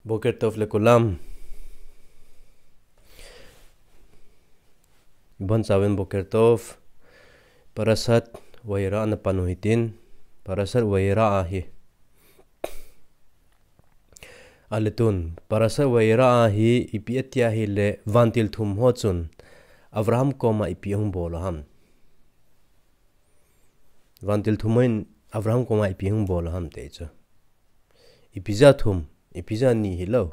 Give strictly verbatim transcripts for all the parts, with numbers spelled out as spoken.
Boker Tov le kulam. Bonchauvin Boker Tov. Parashat Vayera ana pan u hitin. Parashat Vayera ahi. Aletun, Parashat Vayera ahi ipi ati ahile vantil thum ho chun Avraham koma ipi ahung bol u ham. Vantil thum in Avraham koma ipi ahung bol u ham ti chu. Ipi jeh a thum, ipi jeh a ni hilou.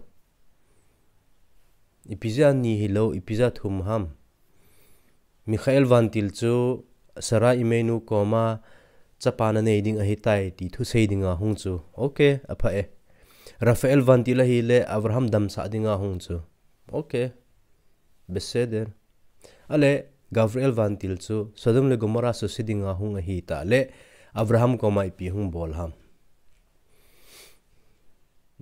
Ipi jeh a ni hilou, ipi jeh a thum ham. Michael vantil chu Sarah imeinu koma chapa nanei ding ahitai ti thusei dinga hung chu. Ok, apha e. Raphael vantil ahile Avraham damsah dinga hung chu. Ok. Beseder. Ale, Gabriel vantil chu Sodom le Gomorrah suse dinga hung ahita le Avraham koma ipi hung bol ham.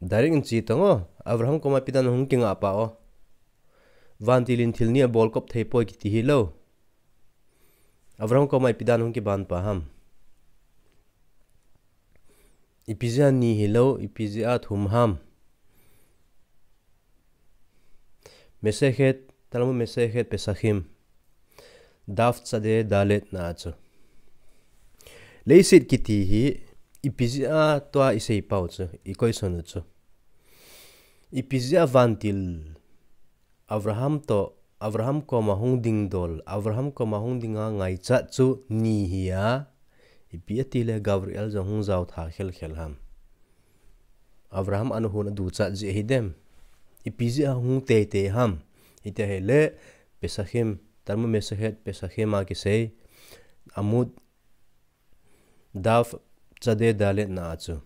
Direct in chi tang o, Avraham koma ipi dan hung kinga pa o. Vantil in thil ni abol kop thei poi kiti hilou. Avraham koma ipi dan hung kiban pa ham. Ipi jeh a ni hilou, ipi jeh a thum ham. Masechet, Talmud Masechet Pesachim. Daf Tzadeh Dalet na chu. Leiset kiti hi, ipi jeh a tua isei pau chu, i question u chu. Ipi jeh a vantil Avraham to, Avraham koma hung ding dol, Avraham koma hung dinga ngaichat chu ni hi a, ipi ati le Gabriel jong hung jao tha khel khel ham. Avraham ana hon aduchat jeh hi dem. Ipi jeh a hung teitei ham. Iti ahile, Pesachim, Talmud Masechet Pesachim a kisei, Amud Daf Tzadeh Dalet na chu.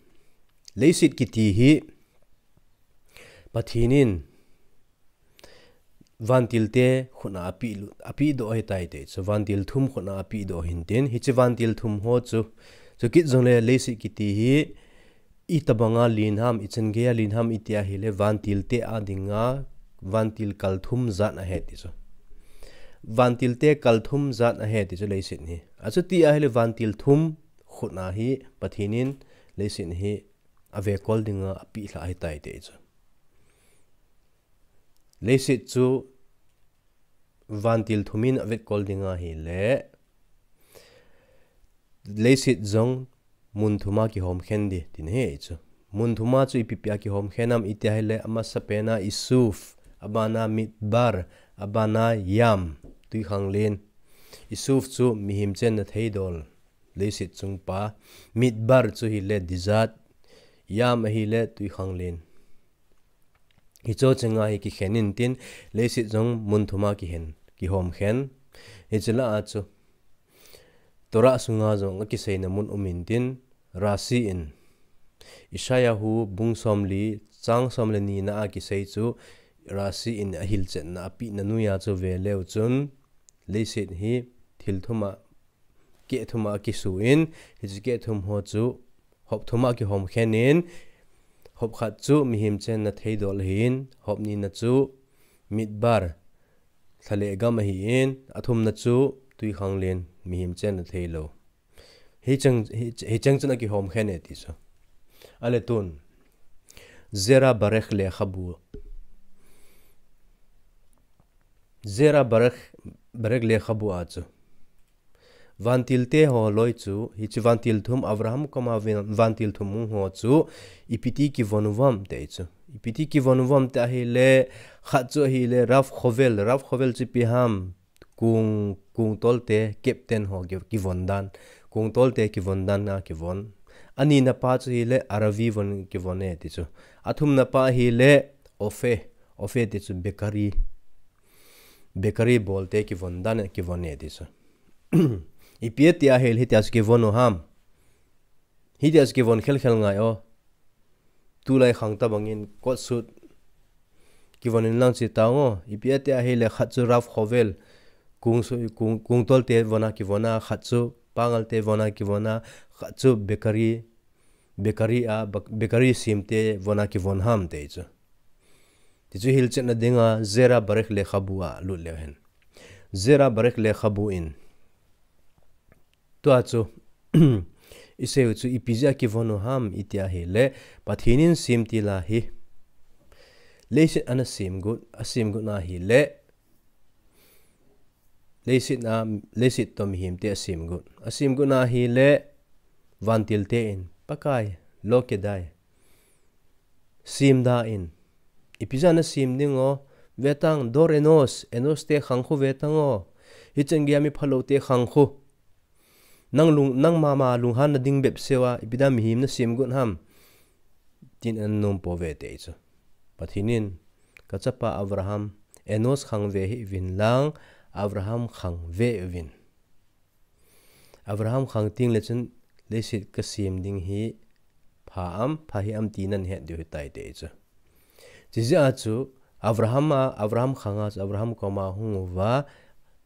Leiset kiti hi, Pathen in vantil te khut a api lu, api doh ahitai ti chu, vantil thum khut a api doh hintin, hiche vantil thum ho chu, chukit jongle leiset kiti hi, itobanga len ham, ichan geiya len ham iti ahile vantil te a dinga, vantil kal thum jat ahi ti chu. Vantil te kal thum jat ahi ti chu leiset hi. Achuti ahile vantil thum khut a hi Pathen in leiset hi avekol dinga api lha ahitai ti chu. Leiset chu vantil thum in avekol ding ahile, leiset jong mun thum a kihom khen ding, tina ahi chu. Mun thum a chu ipi ipi a kihom khen ham iti ahile, amasapen a Isuf, abana Midbar, abana Yam, tuikhanglen. Isuf chu mihem chenna theidol, leiset chung pa. Midbar chu hile desert, Yam ahile tuikhanglen. Hicho chenga hi kikhen intin, leiset jong mun thum a kihen, kihom khen. Hiche lah a chu Torah sunga jong akiseina mun um intin, Rashi in, Isaiah hu bung somli, chang somleni na a kisei chu, Rashi in ahilchetna, apehna noiya chu veleu chun, leiset hi thil thum a, keh thum a akisu in, hiche keh thum ho chu hop thum a kihom khen in, hop khat chu mihem chenna theidol ahin, hop nina chu Midbar, lha le gam ahin, athumna chu tuikhanglen, mihem chenna theilou. Hicheng, hi, hicheng chun akihom khen e ti chu. Aletun, Zera Barakh lekhabu. Zera Barakh, Barakh lekhabu a chu, vantil te ho loi chu, hiche vantil thum, Avraham koma van, vantil thum hung ho chu, ipi ti kivon uvam ti chu. Ipi ti kivon uvam ti ahile, khat chu ahile, Rav Chovel, Rav Chovel chu ipi ham, kong, kongtol te, captain ho ki, kivon dan, kongtol te kivon dan a kivon. Anina pa chu hile, Aravi von kivon e ti chu. Athumna pa hile, Ofe, Ofe ti chu bakery. Bakery bol te kivon dan a kivon e ti chu. Ipi ati ahile hitia chu kivon u ham. Hitia chu kivon khel khel ngai o. Tulai khang tobangin coat suit kivon in lang chi tang o. Ipi ati ahile khat chu Rav Chovel, kong su, kong, kongtol te von a kivon a, khat chu pangal te von a kivon a, khat chu bakery, bakery a, bak-, bakery sem te von a kivon ham ti chu. Ti chu hilchetna dinga Zera Barakh lekhabu a lut leu hen. Zera Barakh lekhabu in, tua chu, isei u chu ipi jeh a kivon u ham iti ahile, Pathen in semtil a hi, Leiset ana semgot, asemgot na hile, leiset a, leiset toh mihemte asemgot, asemgot na hile, vantilte in, Pakai, lo kedai, semda in, ipi jeh a nasem ding o, vetang, dor enos, enos te khang khu vetang o, hichan geiya mi phalou te khang khu, nang lung, nang mama lunghan na ding bep seuva, ipi dia mihem nasem got ham, tin ana nom pouve ati chu. Pathen in, ka chapa Abraham, enos khang ve hih uvin lang, Abraham khang ve uvin. Abraham khang teng le chun, leiset kasem ding hi pha am, pha hih am ti nahet diu ahitai ati chu. Chijeh a chu, Abraham a, Abraham khang a chu, Abraham koma hung uva,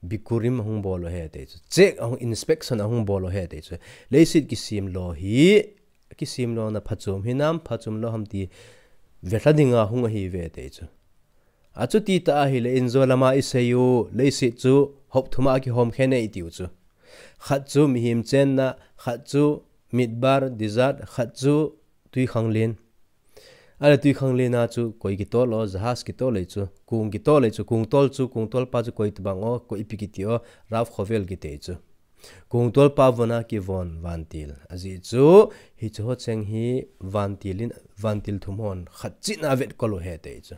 bikurim ahung bol u ahi ati chu. Check ahung, inspection ahung bol u ahi ati chu. Leiset kisem lou hi, kisem louna phachom hinam, phachom lou ham ti, velha dinga hung ahiuve ati chu. Achuti tah ahile injo lama isei u, leiset chu hop thum a kihom khen e itiu chu. Khat chu mihem chenna, khat chu midbar, desert, khat chu twikhanglen. Ahile twikhanglen a chu koi kitol o, jahaz kitol e chu, kong kitol e chu, kongtol chu, kongtolpa chu koi tobang o, koi ipi kiti o, Rav Khovel kiti chu. Kongtolpa von a kivon vantil. Ajeh chu, hiche ho cheng hi vantil in, vantil thum hon khat cheh in avetkol u ahi ati chu.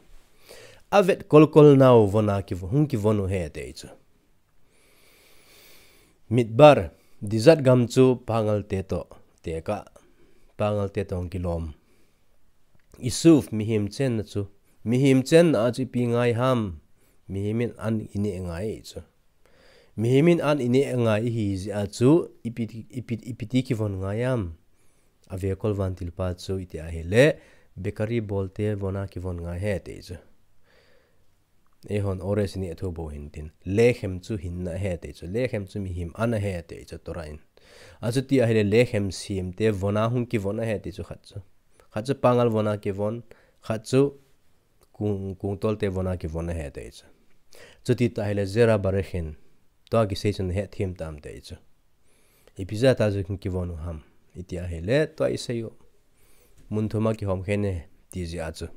Avetkol kol nau von a kiv-, hung kivon u ahi ati chu. Midbar, desert gam chu pangal te toh, tekah, pangal te toh hung kilom. Isuv, mihem chenna chu, mihem chenna a chu ipi ngai ham, mihem in an ineh ngai chu. Mihem in an ineh ngai ihi jeh a chu, ipi, ipi, ipi ti kivon ngai am. Avekol vantilpa chu iti ahile, bakery bolte von a kivon ngai ahi ati chu. Eihon ores ineh thou bou hintin. Lechem chu hinna ahi ati chu. Lechem chu mihem an ahi ati chu Torah in. Achuti ahile lechem semte von a hung kivon ahi ati chu khat chu. Khat chu pangal von a kivon, khat chu kong, kongtolte von a kivon ahi ati chu. Chuti tah ahile zera barechin. Tua kisei chun hethem tam ati chu. Ipi jeh a chu kivon u ham. Iti ahile tua isei u. Mun thum a kihom khen e ti jeh a chu.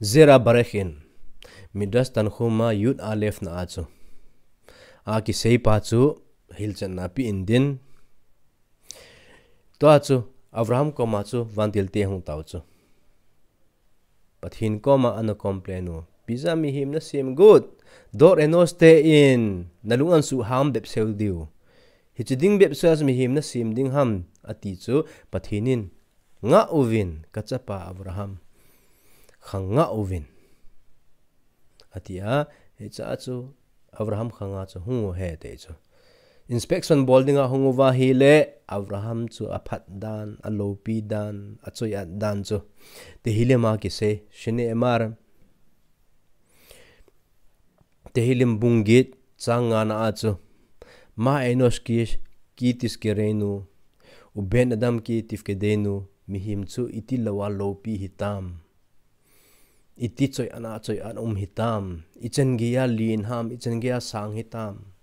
Zera barechin. Midrash Tanhuma Yud Aleph na a chu. A kiseipa chu hilchetna pe in tin. Tua chu Abraham koma chu vantilte hung tau chu. Pathen koma ana complain u. Ipi jeh a mihem nasem got. Dor enos te in nalung an suhham bep seu diu. Hiche ding bep seuva chu mihem nasem ding ham ati chu Pathen in ngah uvin ka chapa Abraham. Khang ngah uvin. Ati a, hiche a chu Abraham khang a chu hung u ahi ati chu. Inspection bol dinga hung uva ahile, Abraham chu aphat dan, aloupi dan, achoi-at dan chu. Tehillim a kisei, Shneimar. Tehillim bung get, chang nga na a chu. Ma enosh ki, ki tizkerenu, uben adam ki tifkedenu, mihem chu iti lou a loupi hitam. Iti choi-at a choi-at um hitam. Ichan geiya len ham, ichan geiya sang hitam.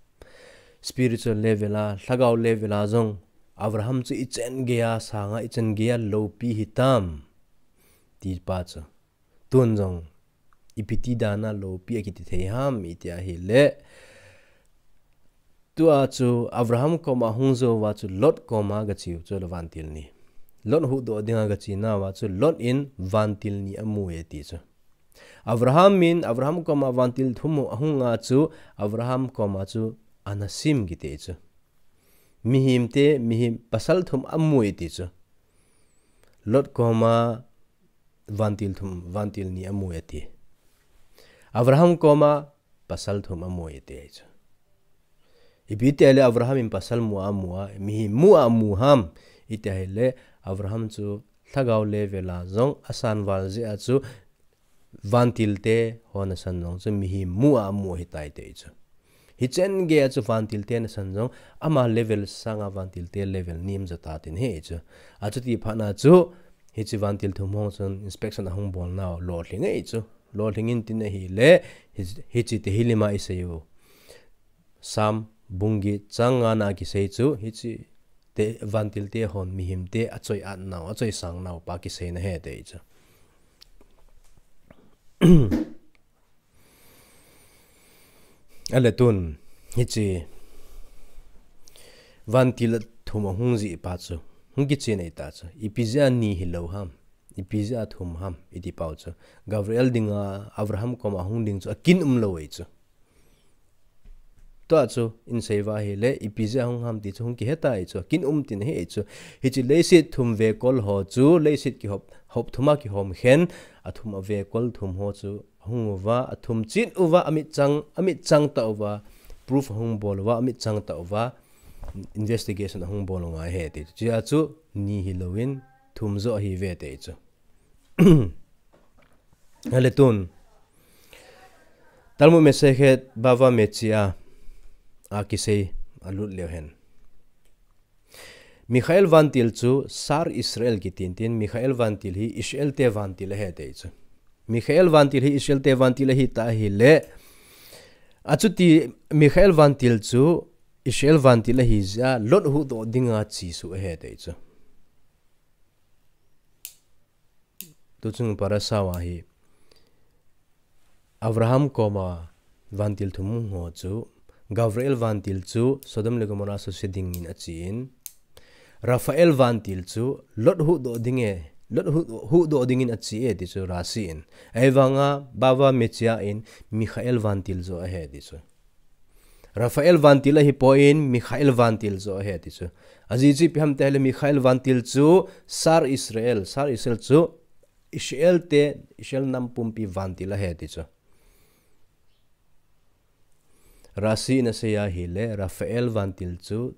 Spiritual level a, lhagao level a jong. Abraham chu ichan geiya sang a, ichan geiya loupi hitam. Tipa chu. Tun jong. Ipi ti dan a loupi akiti thei ham, iti ahile. Tua chu Abraham koma hung jou uva chu Lot koma gache u chu le vantil ni. Lot huhdoh dinga gache nauva chu Lot in vantil ni amu e ti chu. Abraham in, Abraham koma vantil thum ahung a chu, Abraham koma chu anasim kiti chu. Mihem te, mihem pasal thum amu e ti chu. Lot koma vantil thum, vantil ni amu e ti. Abraham koma pasal thum amu e ti chu. Ipi ti ahile Abraham in pasal mu a amu a, mihem mu a amu ham. Iti ahile Abraham chu lhagao level a jong asan val jeh a chu vantil te hon asan jong chu mihem mu a amu ahitai ti chu. Hichan geiya chu vantil te nasan jong ama level sanga vantil te level nem jo ta tin ahi chu. Achuti phat na chu hiche vantil thum ho chun inspection ahung bol nau lolhing e chu. Lolhing in tin ahile hi, hiche Tehillim a isei u. Psalm bung get chang nga na kisei chu, hiche te, vantil te hon mihem te achoi-at nau, achoisang nau pa kisei na ahi ti chu. Ale tun, hiche vantil thum ahung jih pa chu, hung kichen ahi ta chu, ipi jeh a ni hilou ham, ipi jeh a thum ham, iti pau chu, Gabriel dinga Abraham koma hung ding chu akin umlou ahi chu. Tua chu, insei uva ahile, ipi jeh a hung ham ti chu, hung kihe ta ahi chu, akin um tina ahi chu. Hiche leiset thum vekol ho chu, leiset kihop, hop thum a kihom khen, athum a vekol thum ho chu, ahung uva, athum chet uva, amitchang, amitchang tah uva, proof ahung bol uva, amitchang tah uva, investigation ahung bol u ngai ahi ti chu. Chea chu, ni hilouvin, thum joh ahi ve ti chu. Ale tun. Talmud Masekhet Bava Metzia a kisei alut leu hen. Mikhael vantil chu Sar Israel kitin tin, Mikhael vantil hi Israel te vantil ahi ti chu. Mikhael vantil hi Israel te vantil ahi ta ahile, achuti Mikhael vantil chu Israel vantil ahi jeh a Lot huhdoh dinga chesuh ahi ti chu. Tuchung parasha uva hi Abraham koma vantil thum ho chu, Gabriel vantil chu Sodom le Gomorrah suse dingin achen, Raphael vantil chu Lot huhdoh ding e, Lot hu-, huhdoh dingin ache e ti chu Rashi in. Ahivanga Bava Metzia in Mikhael vantil joh ahi ti chu. Raphael vantil ahipoi, Mikhael vantil joh ahi ti chu. Ajeh chu ipi ham ti ahile Mikhael vantil chu Sar Israel, Sar Israel chu Israel te, Israel nam pumpi vantil ahi ti chu. Rashi in asei ahile, Raphael vantil chu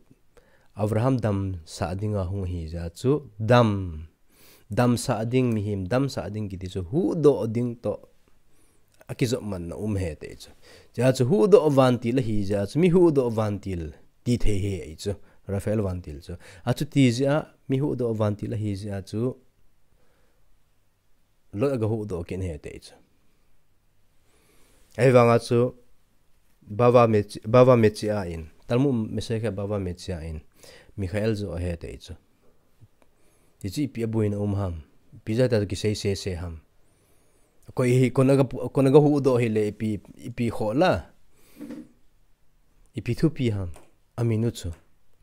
Abraham damsah dinga hung ahi jeh a chu dam, damsah ding mihem, damsah ding kiti chu huhdoh ding toh akijop manna um ahi ti chu. Chea chu huhdoh vantil ahi jeh a chu, mi huhdoh vantil ti thei ahi chu, Raphael vantil chu. Achuti jeh a, mi huhdoh vantil ahi jeh a chu, Lot aga huhdoh kit ahi ti chu. Ahivanga chu, Bava Mech-, Bava Metzia in, Talmud Masekhet Bava Metzia in, Mikhael joh ahi ti chu. Hichu ipi abuina um ham, ipi jeh a kisei sese ham. Koi hi, koi aga pu-, koi aga huhdoh ahile ipi, ipi khoh la, ipi thupi ham, amin u chu.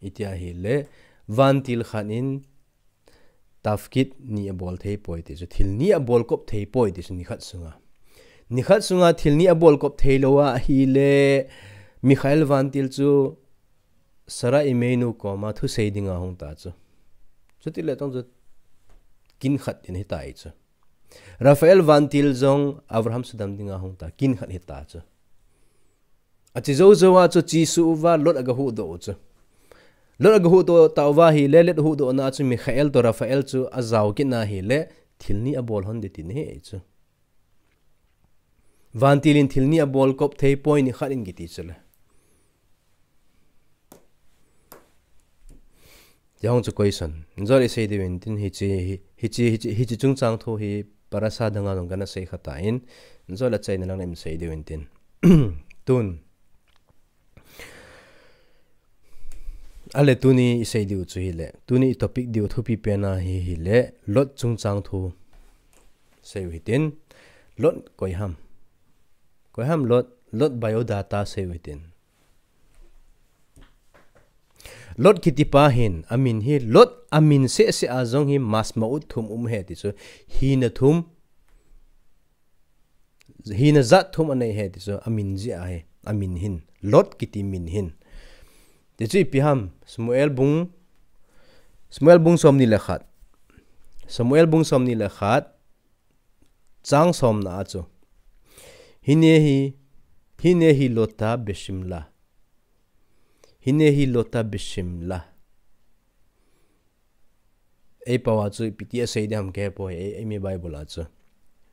Iti ahile, vantil khat in, tafkid ni abol thei poi ti chu, thil ni abol kop thei poi ti chu nikhat sunga. Nikhat sunga thil ni abol kop thei lou ahile, Mikhael vantil chu Sara Imeinu koma thusei dinga hung ta chu. Chutile tong chu kin khat in ahi ta ahi chu. Raphael vantil jong Abraham sudam dinga hung ta, kin khat ahi ta chu. Ache jou jou a chu chesuh uva Lot aga huhdoh u chu. Lot aga huhdoh tauva ahile, Lot huhdohna chu Mikhael toh Raphael chu ajao kit na ahile, thil ni abol hon ding tina ahi chu. Vantil in thil ni abol kop thei poi nikhat in kiti chu le. Hijong chu question. Injol isei diu in tin hiche, hi-, hiche, hiche, hiche chungchang thu hi parasha danga jong kana sei kha tan. Injol achaina lang in sei diu in tin. Tun. Ale tuni isei diu chu hile. Tuni i topic diu thupi pen a hi hile. Lot chungchang thu sei u hitin. Lot koi ham. Koi ham Lot, Lot biodata sei u hitin. Lot kiti pa hin, amin hi, Lot amin seh seh a jong hi masmaut thum um ahi ti chu, hina thum, hina jat thum anei ahi ti chu, amin jeh ahi, amin hin, Lot kiti min hin. Ti chu ipi ham, Samuel bung, Samuel bung som ni le khat. Samuel bung som ni le khat, chang somna a chu. Hine hi, hine hi Lota Besimla. Hine hi Lota Besimla. Ei pao a chu ipi ti asei ding ham kahe poi, ei, eimi Bible a chu.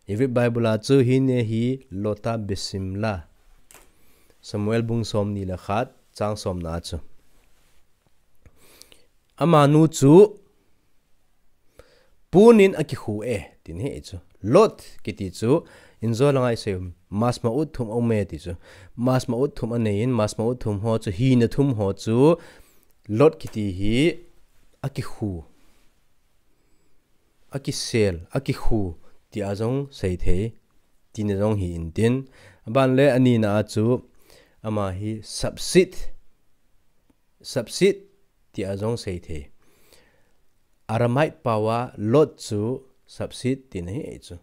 Ivrit Bible a chu hine hi Lota Besimla. Samuel bung som ni le khat, chang somna a chu. Amanu chu punin akikhu e, tin ahi chu. Lot kiti chu, injol a ngai sei, masmaut thum aum e ti chu. Masmaut thum anei in, masmaut thum ho chu, hina thum ho chu, Lot kiti hi akikhu. Akisel, akikhu, ti a jong sei thei. tina jong hi intin. Aban le anina a chu ama hi sapsit, sapsit tia jong sei thei. Aramaic pao a Lot chu sapsit tina hi ei chu.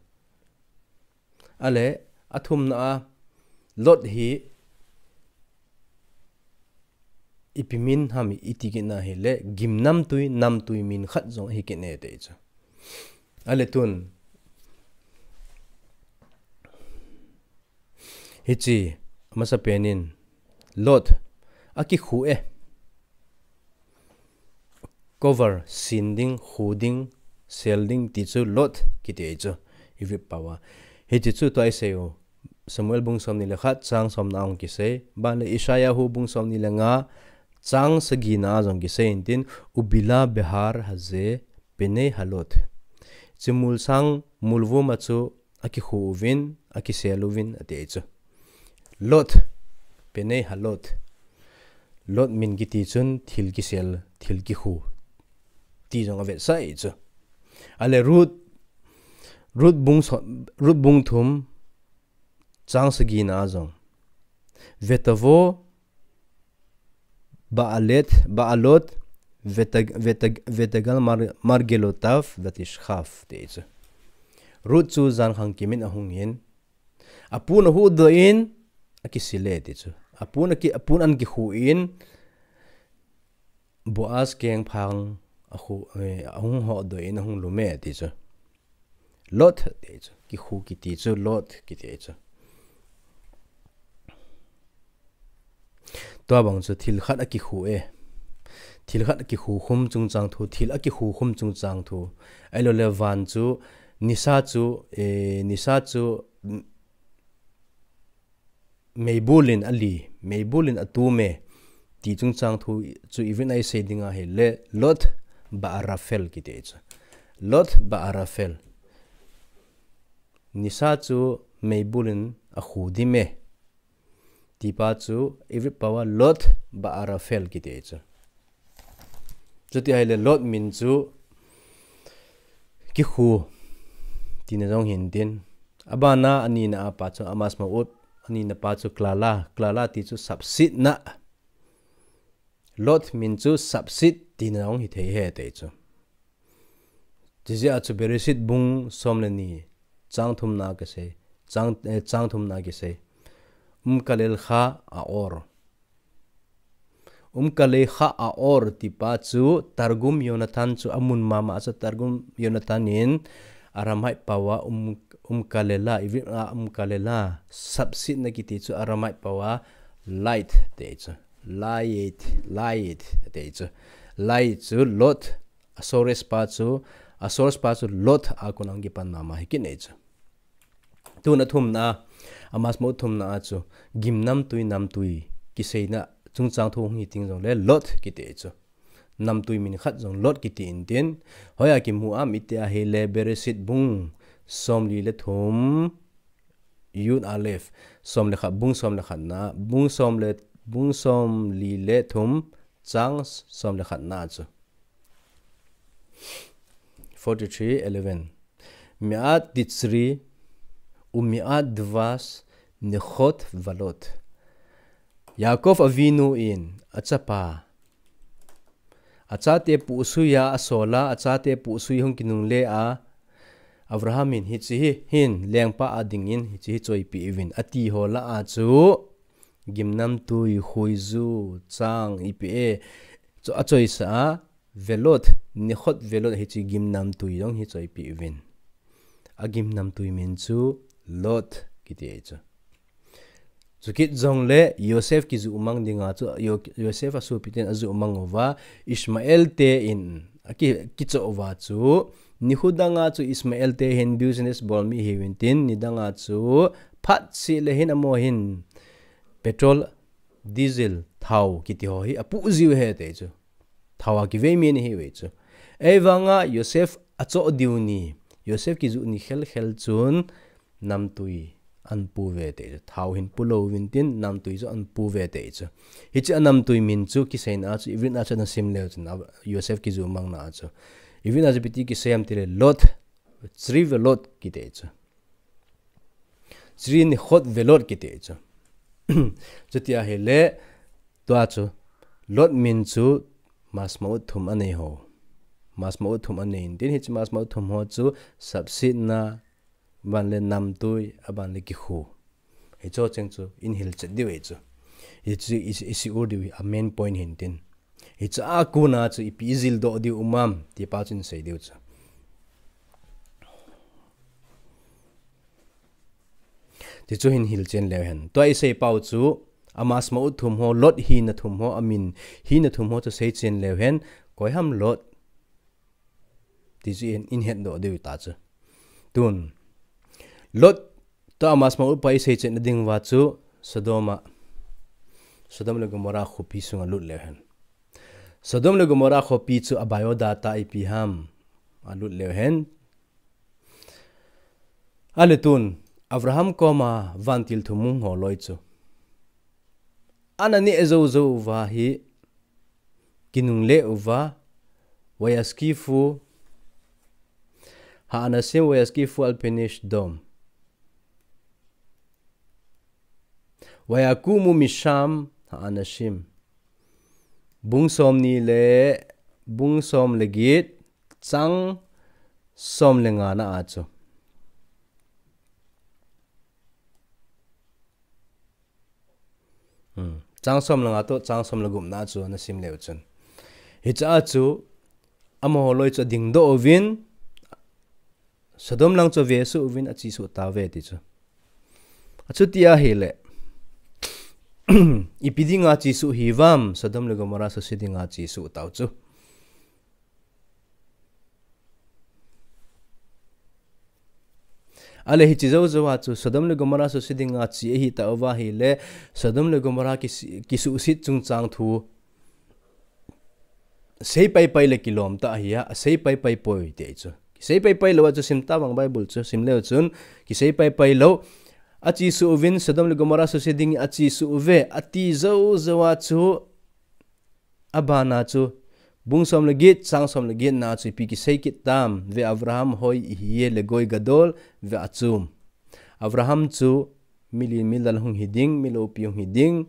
Ale, athumna a Lot hi ipi min ham iti kit na hile, gim namtui, namtui min khat jong hi kit e ti chu. Ale tun, hichi, amasapen in, Lot, akikhu e. Cover, sin ding, khu ding, sel ding ti chu Lot kiti ei chu, Hebrew pao a. Hichi chu tua isei u, Samuel bung somni le khat, chang somna a hung kisei. Ban le Isaiah hu bung somni le nga, chang sagina a jong kisei intin, Ubila behar haze penei halot. Chi mulsang, mulvum a chu akikhu uvin, akisel uvin, ati ei chu. Lot, penei halot. Lot min kiti chun thil kisel, thil kikhu ti jong avetsah ei chu. Ale Ruth, Ruth bung so-, Ruth bung thum, chang sagina a jong. Vetavo, Baalet, Baalot, Vetag-, Vetag-, Vetagal Mar-, Margelotav, Vatishkhav, ti chu. Ruth chu jankhang kimin ahung in, apun ahuhdoh in, akisile ti chu. Apun aki-, apun an kikhu in, Boaz kengphang akhu, eh, ahung hodoh in, ahung lum e ti chu. Lot ti chu, kikhu kiti chu, Lot kiti chu. Tua bang chu thil khat akikhu e. Thil khat akikhu khum chungchang thu, thil akikhu khum chungchang thu. Ahilou le van chu, nisa chu, eh, nisa chu, m-, meibul in ali, meibul in atum e, ti chungchang thu chu Hebrew a isei ding ahile, Lot Baarafel kiti chu. Lot Baarafel. Nisa chu meibul in akhu dim e. Tipa chu Hebrew pao a Lot Baarafel kiti chu. Chuti ahile Lot min chu kikhu tina jong hi intin. Abana anina a pa chu Amaz Ma'ut, anina pa chu Klala, Klala ti chu sapsitna. Lot min chu sapsit tina jong hi thei e ti chu. Tijeh a chu Bereshit bung som le ni chang thumna kisei, chang, eh, chang thumna kisei. Umkalel kha aor. Umkalel kha aor tipa chu Targum Yonatan chu amun mama chu Targum Yonatan in Aramaic pao a um, umkalel a, Hebrew a umkalel a, sapsitna kiti chu Aramaic pao a light ti chu. Light, light ti chu. Light chu Lot, aorist pa chu, aorist pa chu Lot a kon a hung kipan mama hi kit e chu. Tuna thumna, Amaz Ma'ut thumna a chu, gim namtui namtui, kiseina, chungchang thu hung hi ting jongle, Lot kiti chu. Namtui min khat jong Lot kiti intin, hoiya kimu am iti ahile Bereshit bung, som li le thum, Yud Aleph, som le khat, bung som le khatna, bung som le, bung som li le thum, chang som le khatna chu. Forty-three eleven. Me'at ditzri ume'at dvash nechot valot. Yaakov Avinu in achapa, achate puhsui a asola, achate puhsui hung kinungle a, Abraham in hichi hi, hin, lengpa a dingin hichi hi choipeh uvin, ati ho lah a chu, gim namtui, khuiju, chang, ipi e, chu achoisa a, velot, nechot velot hichi gim namtui jong hi choipeh uvin. Agim namtui min chu Lot kiti e chu. Chukit jongle Yosef kijuh mang dinga chu, Yo-, Yosef asopi ten ajuh mang uva, Ishmael te in aki, kichoh uva chu, nikho danga chu Ishmael te hin business bol mi hiuvin tin, nidanga chu phat seh le hin amaho hin petrol, diesel, thao kiti ho hi apuh jiu ahi ti chu. Thao a kivei mi ana hiuve chu. Ahivanga Yosef achoh diu ni, Yosef kijuh ni khelkhel chun namtui ana puve ti chu. Thao hin pulouvin tin namtui chu ana puve ti chu. Hichi a namtui min chu kiseina chu, Hebrew a chu nasim leu chun, a, Yosef kijuh mangna chu. Hebrew a chu ipi ti kisei ham tile Lot, Tzri Velot kiti chu. Chiri nikhot velot kiti chu. Chuti ahile, tua chu, Lot min chu masma ut thum anei ho. Masma ut thum anei in tin, hiche masma ut thum ho chu sapsetna, aban le namtui, aban le kikhu. Hicho cheng chu in hilchet diu ahi chu. Hichu i, i, i si u diu a main point hin tin. Hichu a kona chu ipi i jil doh diu um am, ti pa chun sei diu chu. Ti chu hin hilchen leu hen. Tua i sei pau chu, a masma ut thum ho, Lot hina thum ho, amin hina thum ho chu seichen leu hen, koi ham Lot. Ti chu in, in het doh diu ta chu. Tun. Lot tua masma ut pa i seichen na ding uva chu Sodom a. Sodom le Gomorrah khopi sunga lut leu hen. Sodom le Gomorrah khopi chu a biodata ipi ham. A lut leu hen. Ale tun. Abraham koma vantil thum hung ho loi chu. Ana neh jou jou uva hi kinungle uva, ויזקיפו האנשים ויזקיפו על פני סדום. ויקומו משם האנשים. Bung som ni le, bung som le get, chang som le nga na a chu. Hmm. Chang som le nga toh, chang som le gup na chu na sim leu chun. Hiche a chu, amaho loi chu ading doh uvin, Sodom lang chu avesuh uvin achesuh tauve ti chu. Achuti ahile, ipi dinga chesuh hiuvam, Sodom le Gomorrah suse dinga chesuh tau chu. Ale hiche jou jou a chu Sodom le Gomorrah suse dinga che ahi tauva ahile Sodom le Gomorrah kisi-, kisuhset chungchang thu sei pai pai le kilom ta ahi a, sei pai pai poi ti chu. Kisei pai pai lou a chu sim tavang Bible chu sim leu chun kisei pai pai lou. Achesuh uvin Sodom le Gomorrah suse ding achesuh uve ati jou jou a chu Abana chu, bung som le get, chang som le get na chu ipi kisei kit tam, Ve Avraham hoy ihiye legoi gadol ve'atsum. Avraham chu, mi lin mi lal hung hi ding, mi loupi hung hi ding,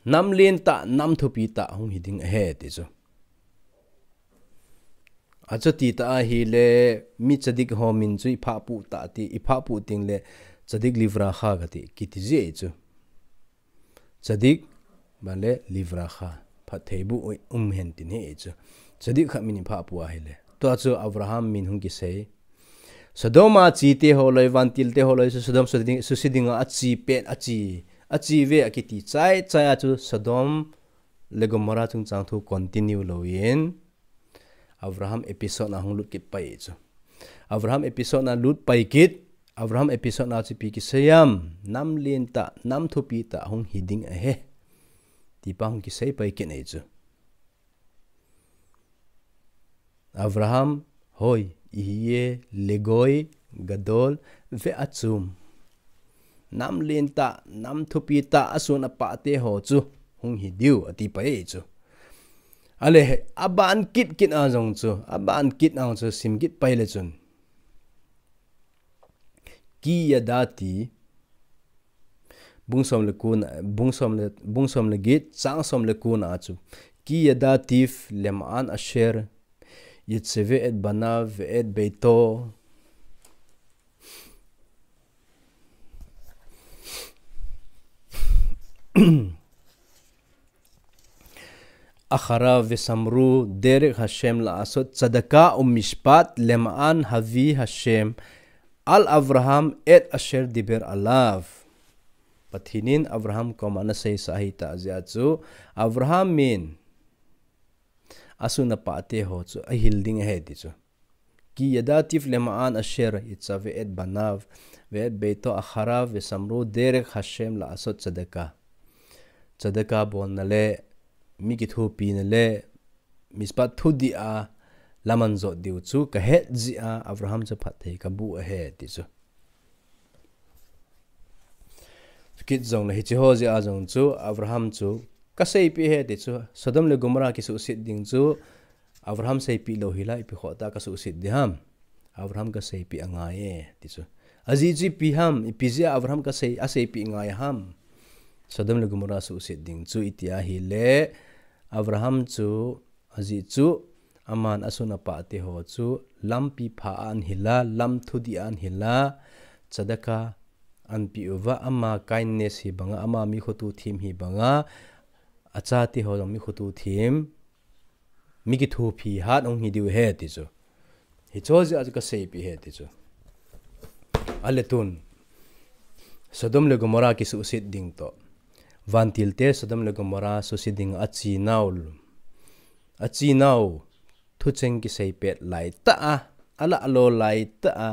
nam lentah, nam thupitah hung hi ding ahi ti chu. Achuti tah ahile, mi tzadik ho min chu iphah pu tah ti, iphah pu ting le, tzadik livracha kati, kiti ji chu. Tzadik, bale, livracha, phattheiboh um hen tin hi chu. Tzadik khat min iphah pu ahile. Tua chu Avraham min hung kisei. Sodom a chite ho loi, vantil te ho loi, Sodom suse ding, suse dinga ache pet, ache, ache ve akiti chai, chai a chu Sodom le Gomorrah chungchang thu continue lou in. Avraham episode na hung lut kit pai chu. Avraham episode na lut pai kit, Avraham episode na chu ipi kisei am, nam lentah, nam thupitah hung hi ding ahi. Ti pa hung kisei pai kit nei chu. Avraham hoy ihiye legoi gadol ve'atsum. Nam lentah, nam thupitah asun apah te ho chu hung hi diu ati pai chu. Ale, aban kit kit a jong chu, aban kit a jong chu sim kit pai le chun. Ki yadati, bung som le ko na, bung som le, bung som le get, chang som le ko na chu. Ki yadativ lema'an asher yitzave et banav ve'et beito. Acharav vesamru derek Hashem la'asot tzedakah umishpat lema'an havi Hashem al Avraham et asher diber alav. Pathen in Avraham koma ana seisa ahi tah jeh a chu Avraham min asun apah te ho chu ahil ding ahi ti chu. Ki yadativ lema'an asher yitzave et banav ve'et beito acharav vesamru derek Hashem la'asot tzedakah. Tzedakah bolna le, mi kithopina le, mishpat thudih a lam ahin jot diu chu kahet jeh a Avraham chu phatthei kaboh ahi ti chu. Kit jong le hiche ho jeh a jong chu Avraham chu kaseipeh ahi ti chu. Sodom le Gomorrah kisuhset ding chu Avraham seipeh lou hila ipi khoh tah kasuhset ding ham. Avraham kaseipeh angai e ti chu. Ajeh chu ipi ham, ipi jeh a Abraham kasei, aseipeh ngai ham. Sodom le Gomorrah suhset ding chu iti ahile, Abraham chu, ajeh chu, aman asun apah te ho chu, lampi pha a ahin hil a, lam thudih a ahin hil a, tzedakah ahin pe uva, ama kindness hi banga, ama mi khoto them hi banga, achate ho jong mi khoto them, mi kithopi hat hung hi diu ahi ti chu. Hiche jeh a chu kaseipeh ahi ti chu. Ale tun, Sodom le Gomorrah kisuhset ding toh, vantilte Sodom le Gomorrah suhset ding a achenau, achenau thucheng kisei pet laitah a, alah lo laitah a,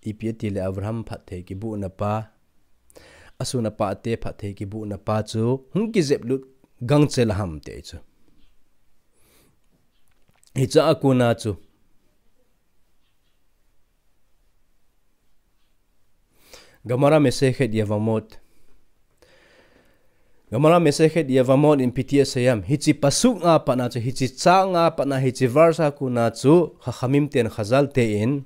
ipi ati le Abraham phatthei kibohna pa, asun apah te phatthei kibohna pa chu hung kijep lut gangchel ham ti chu. Hiche a kona chu, Gemara Masechet Yevamot. Gemara Masechet Yevamot in ipi ti asei ham. Hiche pasuk nga patna chu, hiche chang nga patna, hiche verse a kona chu, Chachamim ten, Chazal ten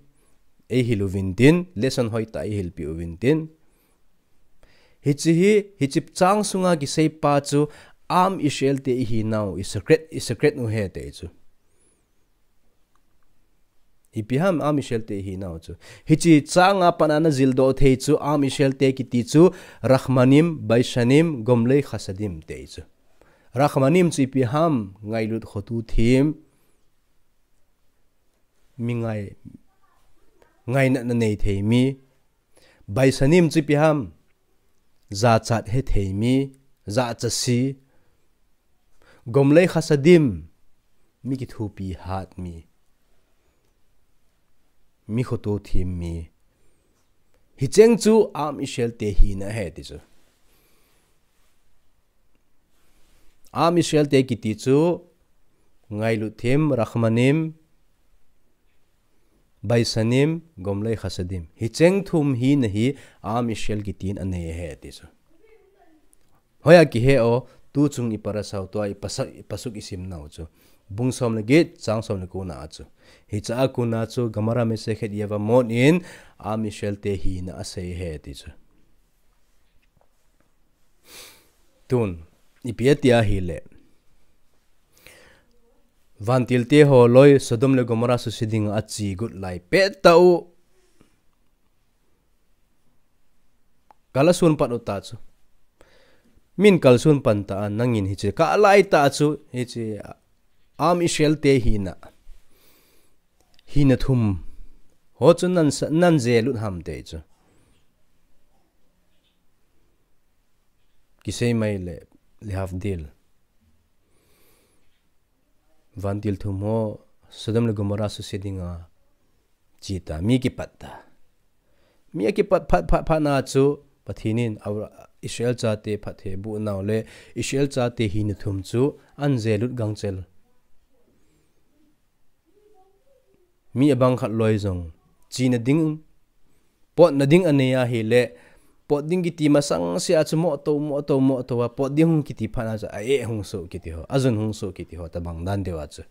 eihil uvin tin, lesson hoitah eihilpeh uvin tin. Hiche hi, hiche chang sunga kisei pa chu, Am Israel te ihinau, i secret, i secret u ahi ti chu. Ipi ham Am Israel te ihinau chu. Hiche chang nga patna najildoh thei chu Am Israel te kiti chu Rachmanim, Baisanim, Gomlei Chasadim ti chu. Rachmanim chu ipi ham, ngailut khoto them, mi ngai, ngaina nanei thei mi. Baisanim chu ipi ham, jachat hethei mi, jachat si. Gomlei Chasadim, mi kithopi hat mi, mi khoto them mi. Hicheng chu Am Israel te hina ahi ti chu. Am Israel te kiti chu, ngailut them, Rachmanim, Baisanim, Gomlei Chasadim. Hicheng thum hina hi Am Israel kitin anei ahi ti chu. Hoiya kihe o, tuchung i parasha u tua i pasa-, i pasuk isim nau chu. Bung som le get, chang som le ko na a chu. Hiche a kona chu, Gemara Masechet Yevamot in, Am Israel te hina asei ahi ti chu. Tun, ipi ati ahile, vantilte ho loi Sodom le Gomorrah suhset ding a ache got lai pettah u, kal asun pat u ta chu. Min kalsun pan ta a, nangin hiche kah laitah chu, hiche Am Israel te hina, hina thum ho chu nan sa-, nan je lut ham ti chu. Kisei mai le, lehavdil, vantil thum ho Sodom le Gomorrah suhset ding a che ta, mi kipat ta. Mi akipat phat, phat, phat na chu, Pathen in Abra-, Israel chate phatthei aboh nau le Israel chate hina thum chu ahin je lut gangchel. Mi abang khat loi jong chena ding, potna ding anei ahile, pot ding kiti masang sea chu moh to, moh to, moh to a, pot ding hung kiti phat na chu a-eh hung soh kiti ho, ajun hung soh kiti ho, tabang dan deu a chu.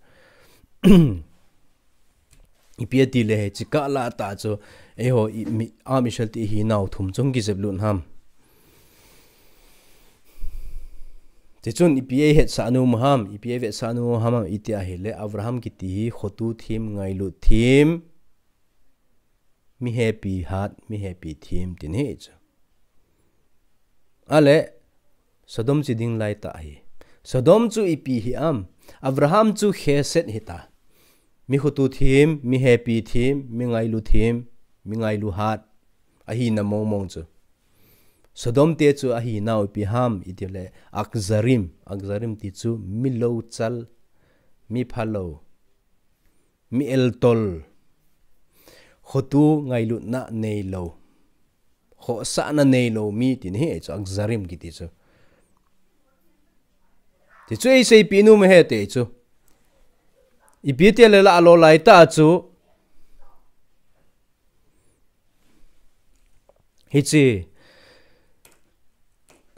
Ipi ati le hiche kah laitah chu, eiho i, mi, Am Israel te ihinau thum chu hung kijep lut ham. Tichun ipi eihetsah nom u ham, ipi eivetsah nom u ham, iti ahile Abraham kiti hi khoto them, ngailut them, mi hepi hat, mi hepi them tin ahi chu. Ale, Sodom che ding laitah hi. Sodom chu ipi hi am. Abraham chu chesed hita. Mi khoto them, mi hepi them, mi ngailu them, mi ngailu hat. Ahina mong mong chu. Sodom te chu ahinau ipi ham, iti le, Akzarim. Akzarim ti chu mi louchal, mi phalou, mi eltol, khoto ngailutna neilou, khohsahna neilou mi tin ahi chu, Akzarim kiti chu. Ti chu eiseipeh nom ahi ti chu. Ipi ti le lah lou laitah chu. Hiche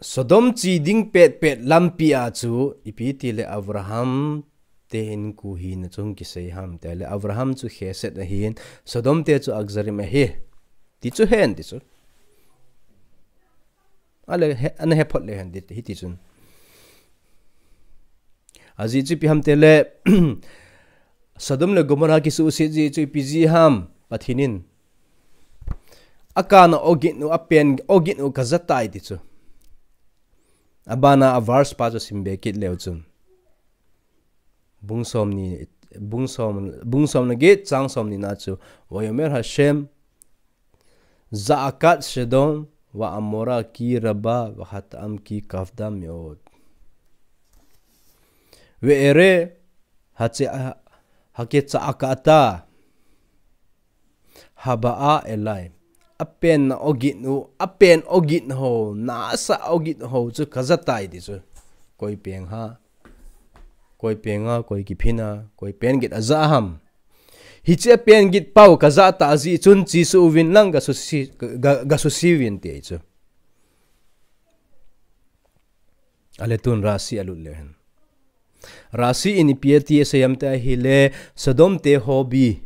Sodom che ding pet pet lampi a chu, ipi ti le Abraham te hinkho hina chu hung kisei ham ti le, Abraham chu chesed ahin, Sodom te chu Akzarim ahi. Hichu hen ti chu. Ale he, ana he phot le hen ti, hiti chun. Ajeh chu ipi ham tile, Sodom le Gomorrah kisuhset jeh chu ipi jeh ham, Pathen in. Akana ogin u, apen ogin u kajatai ti chu. Abana a verse pa chu simbe kit leu chun. Bung som ni, bung som, bung som le get, chang som ni na chu. Vayomer Hashem, Za'akat Sodom, Va'amora ki raba, Va'hata'am ki kavda me'od. Ve'ere, haketsa'akata, haba'a elai. Apen na ogin u, apen ogin ho, nasa ogin ho chu kajatai ti chu. Koi peng ha. Koi peng a, koi kiphin a, koi pen git aja ham. Hiche apen git pau kajatah jeh chun chesuh uvin lang gasusi, ga, gasusi uvin ti chu. Ale tun Rashi alut le hen. Rashi in ipi ati asei em ti ahile, Sodom te hobby.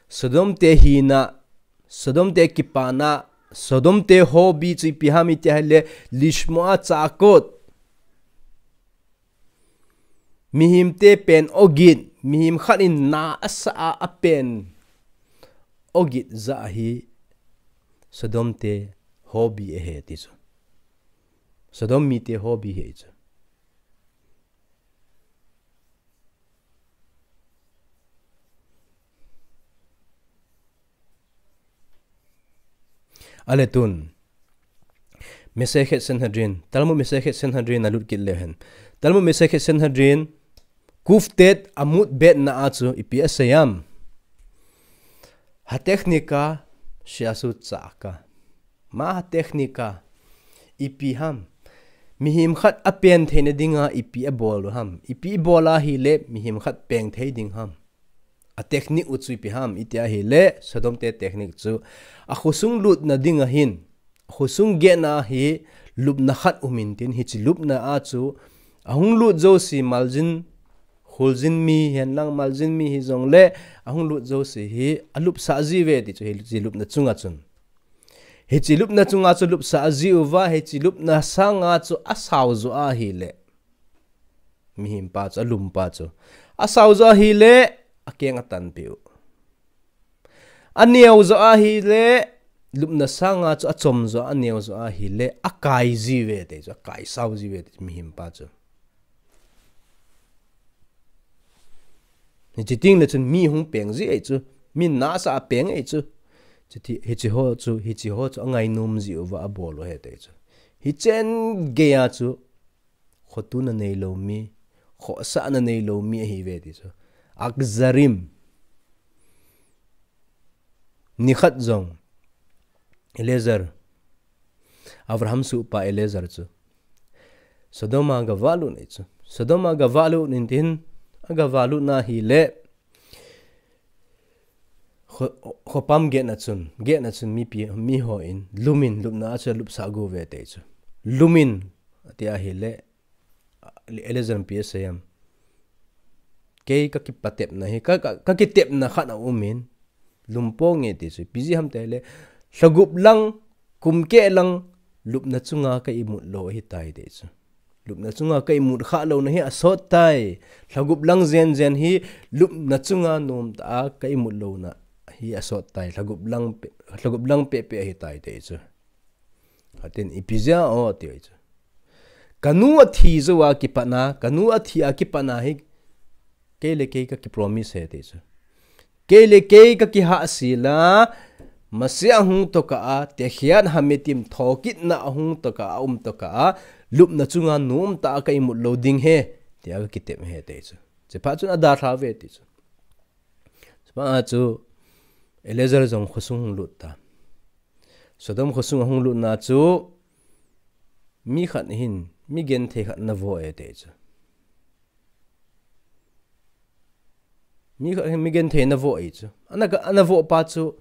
Sodom te hina, Sodom te kipana, Sodom te hobby chu ipi ham iti ahile, lishmo'a tsa'akot. Mihem te pen ogin, mihem khat in na asa a apen ogin ja hi Sodom te hobby ahi ti chu. Sodom mite hobby ahi chu. Ale tun. Masechet Sanhedrin. Talmud Masechet Sanhedrin alut kit le hen. Talmud Masechet Sanhedrin. Kuftet Amud Bet na a chu ipi asei em. Hatechnika she'asu tsa'aka. Ma hatechnika ipi ham. Mihem khat apen theina dinga ipi abol u ham. Ipi ibol ahile mihem khat peng thei ding ham. A technique u chu ipi ham, iti ahile, Sodom te technique chu. Akhosung lutna dinga hin. Akhosung gena hi lupna khat um intin, hiche lupna a chu. Ahung lut jouse maljin, khuljin mi, hihen lang maljin mi hijongle, ahung lut jouse hi, alupsah jiuve ti chu, hiche lupna chunga chun. Hiche lupna chunga chu lupsah jiuva, hiche lupna sanga chu asao jo ahile. Mihem pa chu, alum pa chu. Asao jo ahile, akeng atan peh u. Aneo jo ahile, lupna sanga chu achom jo, aneo jo ahile, akai jiuve ti chu, akai sao jiuve ti chu, mihem pa chu. Hiche teng le chun mi hung peng ji ahi chu, mi nasa a peng ahi chu. Chuti, hiche ho chu, hiche ho chu, angainom jiuva abol u ahi ti chu. Hichen geiya chu, Khotuna neilou mi, khosahna neilou mi ahiuve ti chu. Akzarim. Nikhat jong. Eliezer. Abraham suhpa Eliezer chu. Sodom a gavalut ahi chu. Sodom a gavalut intin, agavalut na ahile. Kho, khopam gena chun, gena chun mipi, mihon, lumin, lupna a chu alupsah jiuve ti chu. Lumin, ati ahile, Eliezer in ipi asei em. Kei kakipatepna hi, ka, ka, kakitepna khat aumin, lum ponge ti chu. Ipi jeh ham ti ahile, lhagup lang, kum keh lang, lupna chunga ka imut lou ahitai ti chu. Lupna chunga ka imut khah louna hi asot tai. Lhagup lang jenjen hi lupna chunga nomtah a ka imut louna hi asot tai. Lhagup lang pe, lhagup lang pehpeh ahitai ti chu. Atin ipi jeh a o ti chu. Kanu athi jou a kipatna, kanu athi a kipatna hi kei le kei kakipromise ahi ti chu. Kei le kei kakihahsel a, Mashiach ahung tokah a, Techiat Hametim thokitna ahung tokah a, aum tokah a, lupna chunga nomtah a ka imut lou ding ahi, tia kakitep ahi ti chu. Chuphat chun adalhauve ti chu. Chuphat a chu, Eliezer jong khosung hung lut ta. Sodom khosung ahung lutna chu, mi khat hin, mi genthei khat ana vo e ti chu. Mi khat hin mi genthei ana vo ahi chu. Ana ka, ana vo pa chu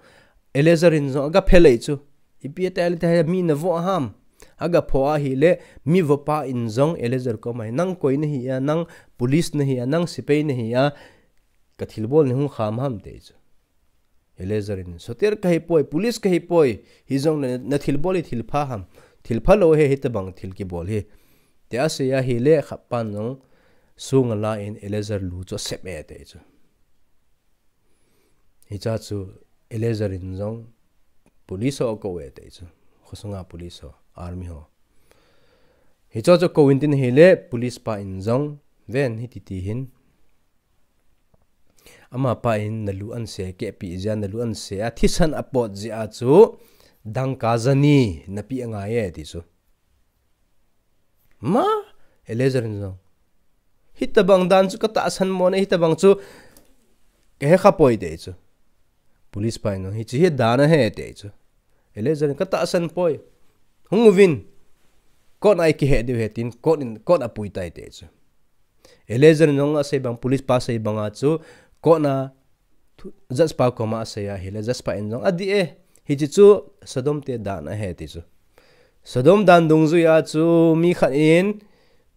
Eliezer in jong aga phel ahi chu. Ipi ati ahile mi ana vo ham. Aga pho ahile mi vo pa in jong Eliezer koma hin, nang koi nahi a, nang police nahi a, nang sepai nahi a, ka thilbol nei hung kham ham ti chu. Eleazar in, "Soter kahi poi, police kahi poi, hijongle na thilbol hi thilpha ham, thilpha lou ahi, hitabang thil kibol hi," tia asei ahile, khatpan jong sunga alan Eleazar lu chu asep e ati chu. Hichea chu Eleazar in jong police ho akou e ati chu. Khosunga police ho, army ho. Hichea chu akou in tin ahile, police pa in jong, "Ven, hiti ti hin. Amapa in nalu anase kehpeh jeh a, nalu anase a thisan apot jeh a chu dangka jani napeh angai e," ati chu. Ma, Eleazar in jong, "Hitabang dan chu katahsan mo ne, hitabang chu kahe kha poi," ati chu. Police pa in jong, "Hiche hi dan ahi," ati chu. Eleazar in, "Katahsan poi. Hung uvin. Court a ikihe diu ahi," tin court in, court a apui tai ati chu. Eleazar in jong asei bang, police pa asei banga chu court a thu, judge pa koma asei ahile, judge pa in jong, "Adih e, hiche chu Sodom te dan ahi," ati chu. Sodom dan dungjuia chu mi khat in,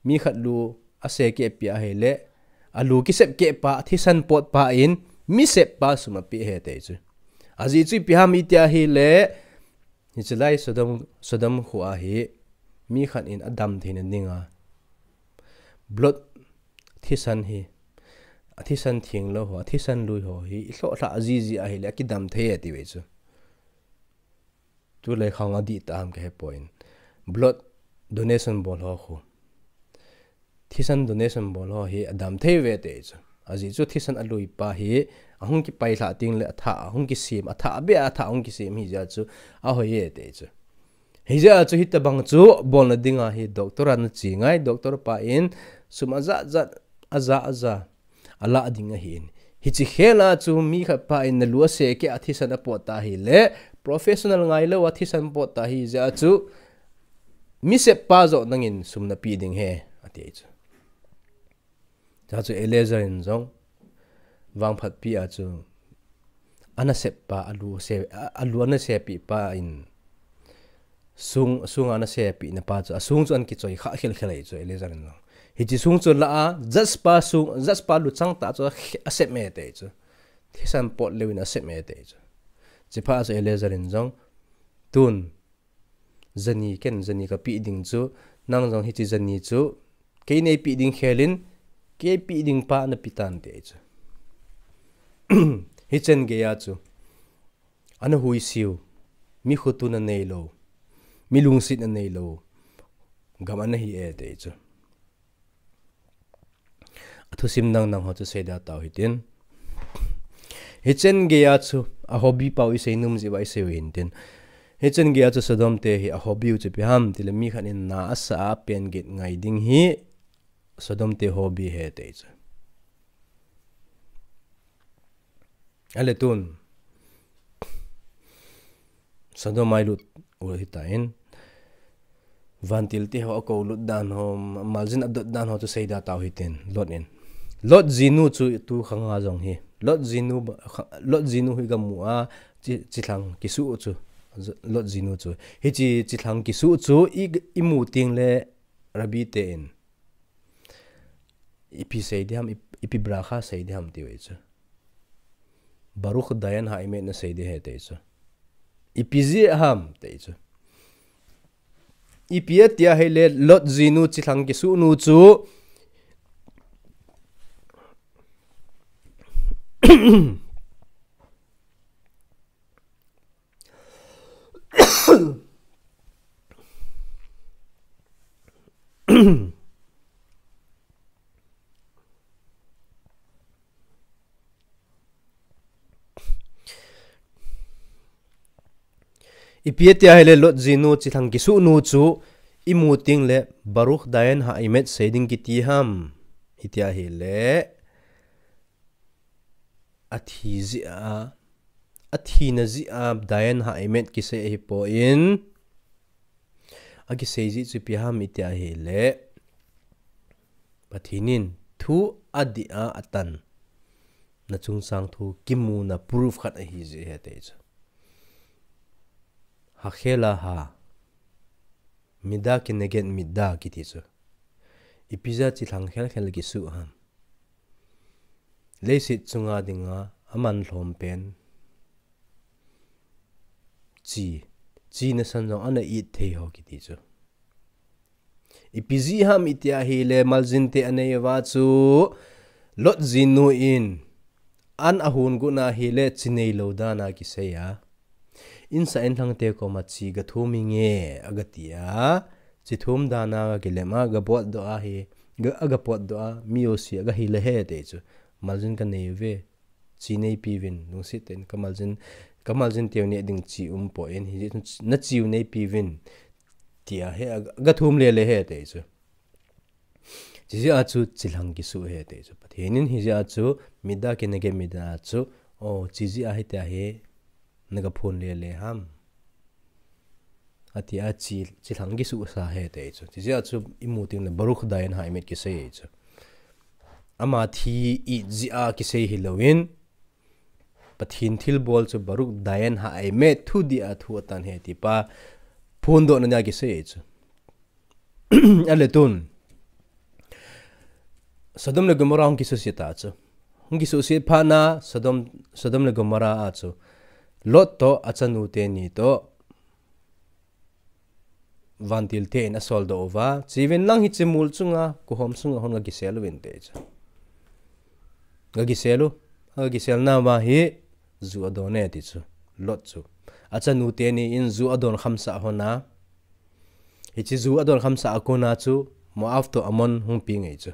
mi khat lu ase kehpeh ahile, alu kisep keh pa, athisan pot pa in, mi sep pa sum apeh ahi ati chu. Ajeh chu ipi ham iti ahile, hiche lai Sodom, Sodom khoa hi, mi khat in adam theina dinga, blood, thisan hi, athisan thenglou ho, athisan lui ho hi, ilhoh lhah jiji ahile, akidam thei ati ve chu. Tulai khang adih tah ham kahe poi. Blood donation bol ho khu, thisan donation bol ho hi adam thei ve ati chu. Ajeh chu thisan alui pa hi, ahung kipai lhah tengle athah, ahung kisem, athah beh a athah ahung kisem hijeh a chu, ahoi e ati chu. Hijeh a chu hitabang chu bolna dinga hi doctor a nache ngai, doctor pa in sum ajat jat, aja aja, alah ding ahin. Hiche khel a chu mi khat pa in nalu ase keh a thisan apot ta ahile, professional ngailou a thisan pot ta ahijeh a chu, mi sep pa joh nangin sum napeh ding ahi, ati chu. Chua chu Eleazar in jong, vangphatpi a chu, anasep pa, alu ase, a, alu anasepeh pa in, sung, sunga anasepeh na pa chu, asung chu ana kichoi kha khel khel ahi chu Eleazar in jong. Hiche sung chu alah a, judge pa sung, judge pa luchang tah chu akhe, asep e ati chu. Thisan pot leu in asep e ati chu. Chuphat chu Eleazar in jong, tun, jani ken, jani kapeh ding chu, nang jong hiche jani chu, kei neipeh ding khel in, kei peh ding pa napeh tan ati chu. Hichan geiya chu, ana huisiu, mi khotuna neilou, mi lungsetna neilou, gam ana hi e ati chu. Athusim dang dang ho chu seida tau hitin. Hichan geiya chu, a hobby pau isei nom jeh uva isei u hintin. Hichan geiya chu Sodom te hi a hobby u chu ipi ham tile mi khat in na asa a pen get ngai ding hi Sodom te hobby ahi ati chu. Ale tun, Sodom a ilut u hitan, vantil te ho akou lut dan ho, maljin adot dan ho chu seida tau hitin, Lot in. Lot jinu chu tu khang a jong hi. Lot jinu ba, kha-, Lot jinu hi gamu a, chi, chithlang kisuh chu. Lot jinu chu. Hiche chithlang kisuh chu i, imu tengle Rabbi te in ipi sei ding ham, ip-, ipi bracha sei ding ham ti uve chu. Baruch dayan ha'emet nasei ding ahi ati chu. Ipi jeh ham ati chu. Ipi ati ahile Lot jinu chithlang kisuh nu chu. Ipi ati ahile Lot jinu chithlang kisuh nu chu imu tengle Baruch dayan ha'emet sei ding kiti ham. Iti ahile athi jeh a, athina jeh a dayan ha'emet kisei ahipoi. Akisei jeh chu ipi ham iti ahile, Pathen in thu adih a atan, na chungchang thu kimuna proof khat ahi jeh ahi ati chu. Ha'ela ha, mida keneged mida kiti chu. Ipi jeh a chithlang khel khel kisuh ham. Leiset chunga dinga aman lhom pen, chi, chi nasan jong ana it thei ho kiti chu. Ipi jeh ham iti ahile, maljin te anei uva chu, Lot jinu in, an ahon got na ahile, chi neilou dan a kisei a. Insa inlhang te koma chi gathum inge, agati a. Chi thum dan a gakilem a, gapotdoh a hi, ga, agapotdoh a, mi jouse agahil ahi ati chu. Maljin kanei uve. Chi neipiuvin, lungset tah in kamaljin, kamaljin teu neh ding chi umpoi, hijeh chun nachi u neipiuvin, tia hi, aga, agathum lele ahi ati chu. Hijeh a chu chilhang kisuh ahi ati chu. Pathen in hijeh a chu, mida kinage mida chu, o, hijeh a hitia hi, nagaphon lele ham. Ati a chi, chilhang kisuh sa ahi ati chu. Hijeh a chu imu teng le Baruch Dayan Ha'emet kisei chu. Ama thi it jeh a kisei hilouvin, Pathen thilbol chu Baruch Dayan Ha'emet thudih a thu atan ahi ti pa phondohna nia kisei chu. Ale tun, Sodom le Gomorrah hung kisuhset ta chu. Hung kisuhset phat na Sodom, Sodom le Gomorrah a chu, Lot toh achanu teni toh, vantil te in asoldoh uva, chiuvin lang hiche mol chunga, koihom sunga hung kakisel uvin ati chu. Kakisel u, kakisel nauva hi, ju adon e ati chu, Lot chu. Achanu teni in ju adon khamsah hon a, hiche ju adon khamsah a kona chu, Moab toh Ammon hung peng e chu.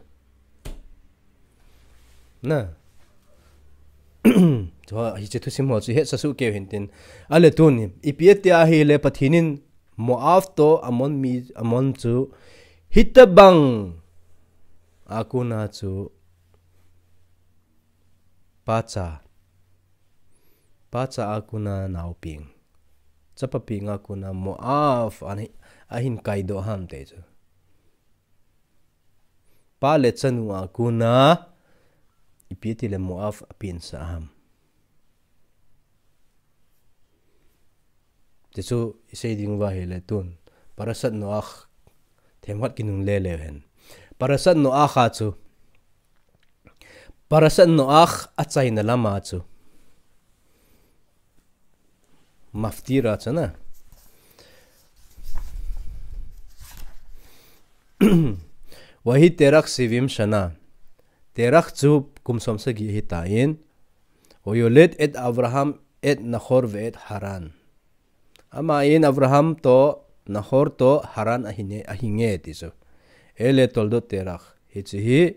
Na. Chu, hiche thusim ho chu hetsa soh keu hen tin. Ale tun, ipi ati ahile Pathen in Moab toh Ammon mi, Ammon chu hitobang a kona chu pacha, pacha a kona nao peng, chapa peng a kona Moab ahin, ahin kaidoh ham ati chu. Pa le chanu a kona, ipi tile Moab apinsah ham. Tichu isei ding uva ahile tun. Parashat Noach, themkhat kinungle leu hen. Parashat Noach a chu. Parashat Noach achaina lam a chu. Maftir a chu na. Vahi Terach shivim shana. Terach chu kum som sagi ahitan. Vayoled et Avraham et Nahor ve et Haran. Aman Avraham toh Nahor toh Haran ahin, ahinge ati chu. Ele toldot Terach. Hiche hi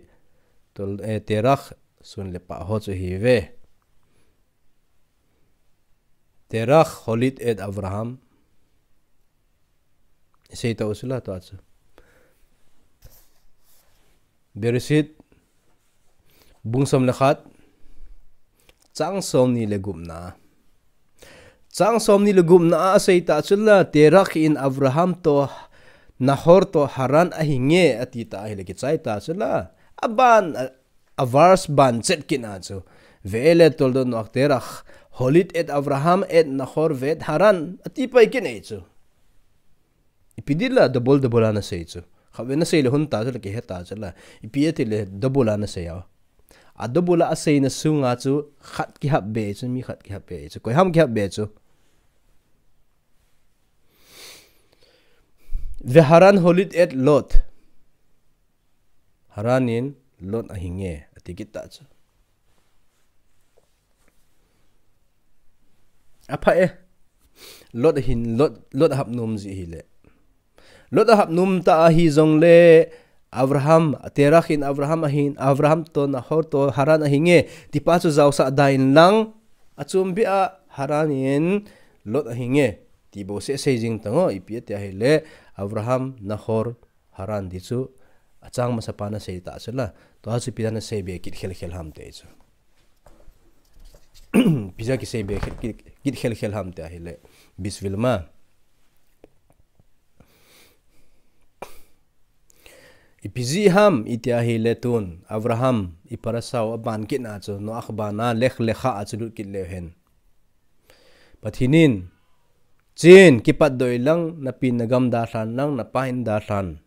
tol, eh, Terach sun le pha ho chu ahiuve. Terach holid et Avraham. Isei tau sula tua chu. Bereshit, bung som le khat, chang somni le gupna. Chang somni le gupna a asei ta chula, Terach in Avraham toh, Nahor toh Haran ahinge ati ta ahile kichai ta chula. Aban, a, a verse ban chet kit na chu. Ve'ele toldot Noach Terach, holid et Avraham et Nahor ve'et Haran, ati pai kit na chu. Ipi ding la double double a nasei chu. Khatvei nasei le hung ta chu la kihe ta chu la. Ipi ati le double a nasei a. A double a aseina sunga chu khat kihap be chu, mi khat kihap be chu. Koi ham kihap be chu. Veharan holid et Lot. Haran in Lot ahinge, ati kit ta chu. Apha e. Lot ahin, Lot, Lot ahap nom ji hile. Lot ahap nom ta ahi jongle, Avraham, Terach in Avraham ahin, Avraham toh Nahor toh Haran ahinge, ti pa chu jaosah da in lang, achom beh a Haran in Lot ahinge, ti bou seh sei jing tango, ipi ati ahile, Avraham, Nahor, Haran ti chu, achang masa pa nasei ta chu la. Tua chu ipi a nasei be kit khel khel ham ti chu. Ipi a kisei be kit, kit, kit khel khel ham ti ahile. Bisvil ma. Ipi ji ham iti ahile tun. Avraham, i parasha u aban kit na chu. Noach ban a Lech Lecha a chu lut kit leu hen. Pathen in, chen, kipat doh in lang, na pi na gam dalhan lang, na pa in dalhan.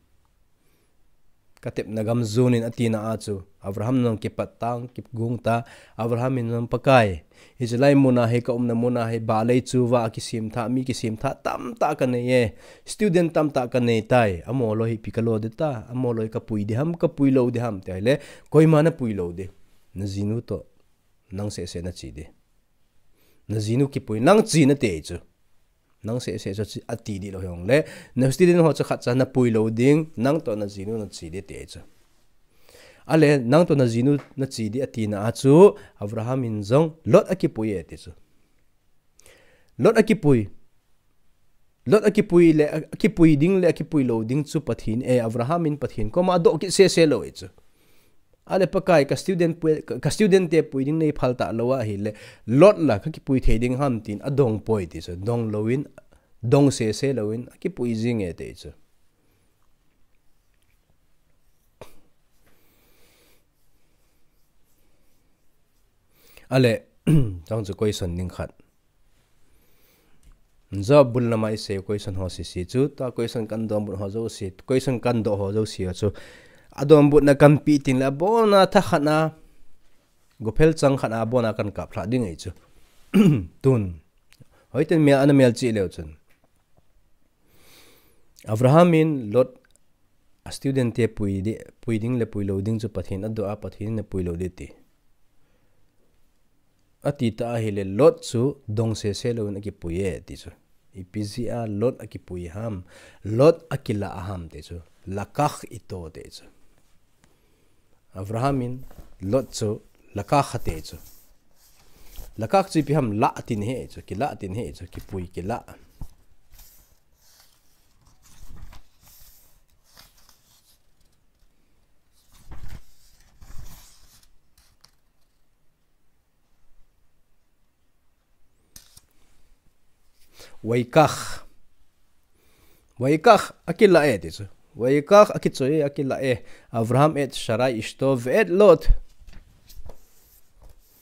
Katepna gam jon in atina a chu, Abraham jong kipat tang, kigung ta, Abraham in jong Pakai, hiche lai muna hi, ka umna muna hi, balei chu va kisim tha, mi kisim tha tamtah kanei e, student tamtah kanei tai, amoloi hi ipi kalo ding ta, amoloi kapui ding ham, kapui lou ding ham, tia ahile, koima napui lou ding. Najinu toh, nang seh seh nache ding. Najinu kipui, nang che nate chu. Nang seh seh chu ati ding lou hijongle, na student ho chu khatcha napui lou ding, nang toh najinu nache ding ati chu. Ale, nang toh najinu nache ding atina a chu, Abraham in jong Lot akipui e ti chu. Lot akipui. Lot akipui le, akipui ding le, akipui lou ding chu Pathen e, Abraham in Pathen koma adoh kit sese lou e chu. Ale Pakai, ka student pui, ka student te pui ding nei phal talou ahile, Lot la kakipui thei ding ham tin adong poi ti chu, dong louvin, dong sese louvin, akipui jing e ti chu. Ale, tang chu question ding khat. Job bul lama isei question ho sese chu, ta question kan donbut ho jouse, question kan doh ho jouse chu. Adonbutna kanpeh tin le abona thakhat na, gophel chang khat a abona kan kap lha ding ahi chu. Tun. Hoiten mel ana mel cheh leu chun. Abraham in Lot a student te pui ding, pui ding le pui lou ding chu Pathen adoh a, Pathen in apui lou ding ti. Ati ta ahile Lot chu dong sese louvin akipui e ti chu. Ipi jeh a Lot akipui ham, Lot akilah ham ti chu. Lakach ito ti chu. Abraham in Lot chu lakach ati chu. Lakach chu ipi ham, lah atin ahi chu, kilah atin ahi chu, kipui kilah. ויקח. ויקח, akilah e ti chu. ויקח, akichoi e, akilah e. אברהם את שרה אשתו ואת לוט.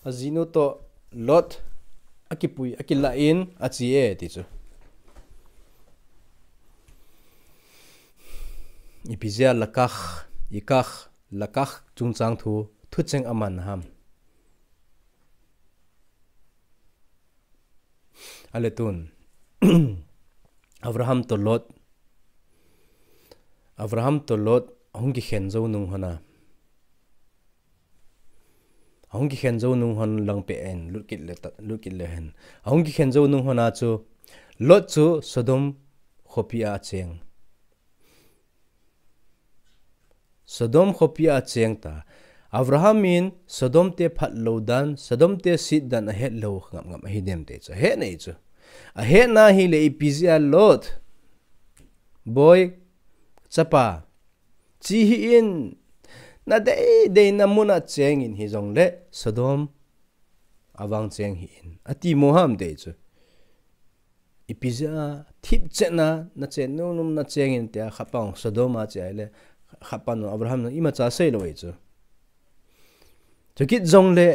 Ajinu toh Lot, akipui, akilah in, ache e ti chu. Ipi jeh a לקח, ייקח, לקח chungchang thu, thucheng aman ham. Ale tun. Abraham toh Lot. Abraham toh Lot ahung kikhen jou nung hon a. Ahung kikhen jou nung hon lang peh in, lut kit le ta, lut kit le hen. Ahung kikhen jou nung hon a chu, Lot chu Sodom khopi a acheng. Sodom khopi a acheng ta. Abraham in Sodom te phat lou dan, Sodom te set dan ahet lou ngap ngap ahi dem ti chu. Ahet nai chu. Ahet na ahile ipi jeh a Lot. Boi, chapa. Che hih in, nadei dei na mun a cheng in hijongle Sodom a vang cheng hih in. Ati mo ham ti chu. Ipi jeh a thipchet na, nachen nom nom na cheng in tia khat pa Sodom a che ahile, khat pa Abraham in imacha sei lou ahi chu. Chukit jongle,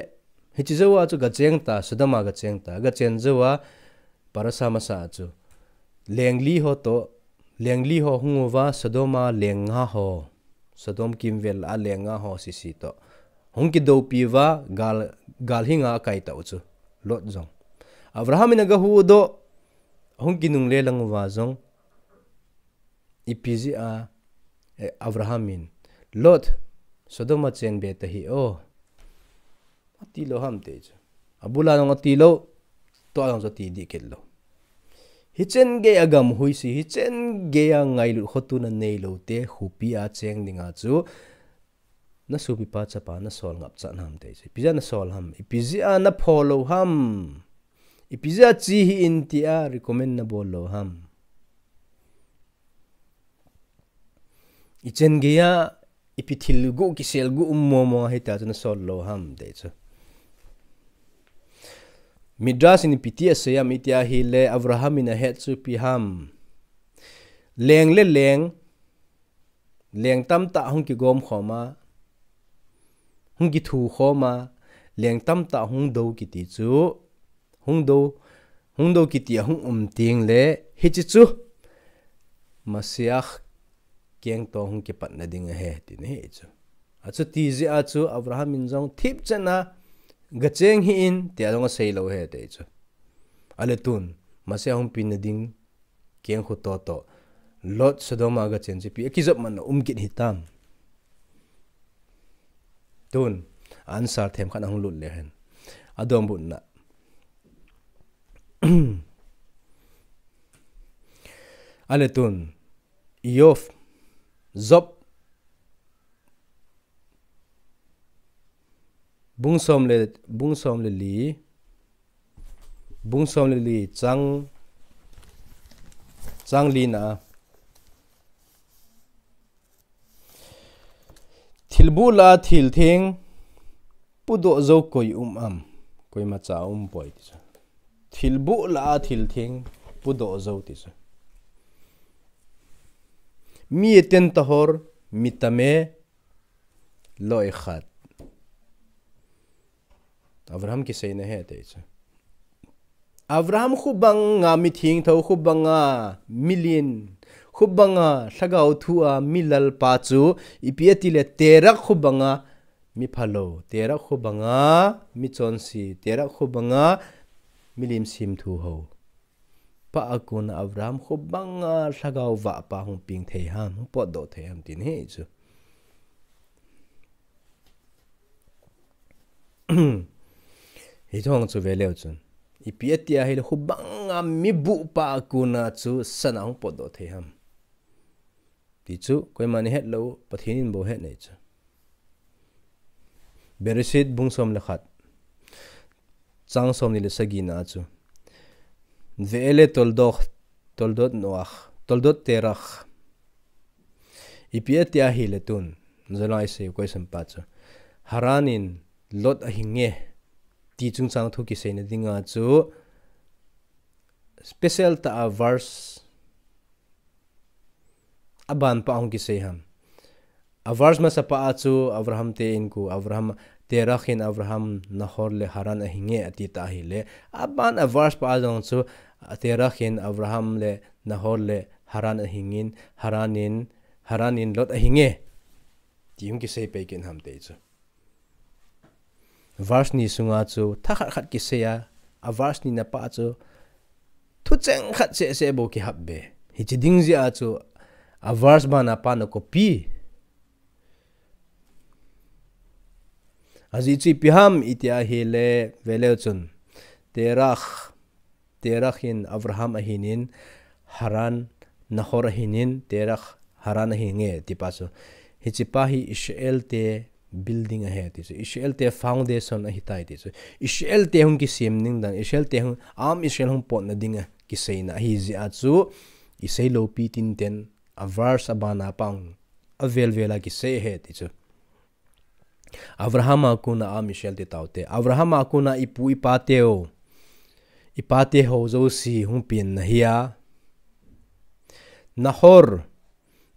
hiche jou a chu gacheng ta, Sodom a gacheng ta, gachen jou a, Parasha masa a chu. Leng li ho toh, leng li ho hung uva Sodom a leng nga ho. Sodom kimvel a leng nga ho sese toh. Hung kidoupi uva gal, gal hinga akai tau chu. Lot jong. Abraham in aga huhdoh, hung kinungle lang uva jong. Ipi jeh a, eh, Abraham in. Lot, Sodom a chen be tahih o. Ati lou ham ti chu. Abul a jong ati lou, tua jong chu ati dih kit lou. Hichen gei a gam huisi, hichen gei a ngailut khotuna neilou te, khopi a cheng ding a chu, na sopipa chapa na sol ngap chan ham ti chu. Ipi jeh a na sol ham, ipi jeh a na pho lou ham, ipi jeh a che hih in tia recommend na bol lou ham. Ichen gei a, ipi thil guh kisel guh um mo mo ahi tia chu na sol lou ham ti chu. Midrash in ipi ti asei ham iti ahile Abraham in ahet chu ipi ham. Leng le leng, leng tamtah hung kigom khom a, hung kithu khom a, leng tamtah hung dou kiti chu, hung dou, hung dou kiti a hung um teng le, hiche chu, Mashiach keng toh hung kipatna ding ahi, tina ahi chu. Achuti jeh a chu Abraham in jong thipchan a gacheng hih in, tia jong asei lou ahi, tia chu. Ale tun, masanga hung peng na ding, keng khu toh toh, Lot Sodom a gachen chu ipi akijop man a um kit hitam. Tun, answer themkhat ahung lut le hen. Adombutna. Ale tun, Job, Job, bung som le, bung som le li, bung som le li, chang, chang li na. Thilbuh lah a thil theng pudoh jou koi um am, koimacha um poi ti chu. Thilbuh lah a thil theng pudoh jou ti chu. Mi ten tahor, mi tam e, loi khat. Abraham kiseina ahi, tia chu. Abraham khu banga mi thengtho, khu banga mi lin, khu banga lhagao thu a mi lalpa chu, ipi ati le Terah khu banga mi phalou, Terah khu banga mi chonse, Terah khu banga milim semthu ho. Pa a kon a Abraham khu banga lhagao vahpa hung peng thei ham, hung potdoh thei ham, tina ahi chu. Hiche ho chu ve leu chun, ipi ati ahile khu banga mi buhpa a kon a chu sana hung potdoh thei ham. Ti chu, koiman ahet lou, Pathen in bou ahet ahi chu. Bereshit bung som le khat, chang somni le sagi na chu. Ve'ele toldot, toldot Noach, toldot Terach. Ipi ati ahile tun, jolai sei question pa chu. Haran in Lot ahinge, ti chungchang thu kiseina dinga chu, special tah a verse aban pa hung kisei ham. A verse masapa a chu Abraham te in khu, Abraham, Terah in Abraham, Nahor le Haran ahinge ati ta ahile, aban a verse pa a jong chu, Terah in Abraham le Nahor le Haran ahingin, Haran in, Haran in Lot ahinge, ti hung kisei pai kit ham, tia chu. Verse ni sunga chu thakhat khat kisei a, a verse ni na pa chu thucheng khat seh seh bou kihap be. Hiche ding jeh a chu a verse bana pa na copy. Ajeh chu ipi ham iti ahile, ve leu chun, Terah, Terah in Abraham ahinin, Haran, Nahor ahinin, Terah, Haran ahinge, ti pa chu. Hiche pa hi Israel te building ahi, ti chu. Israel te foundation ahitai, ti chu. Israel te hung kisem ding dan, Israel te hung, Am Israel hung potna dinga kiseina ahi jeh a chu, isei lou pi tin ten, a verse abana pa hung, avel vel a kisei ahi, ti chu. Abraham a kon a Am Israel ti taute. Abraham a kon a ipu ipa teu, ipa te ho jouse hung peng na hi a. Nahor,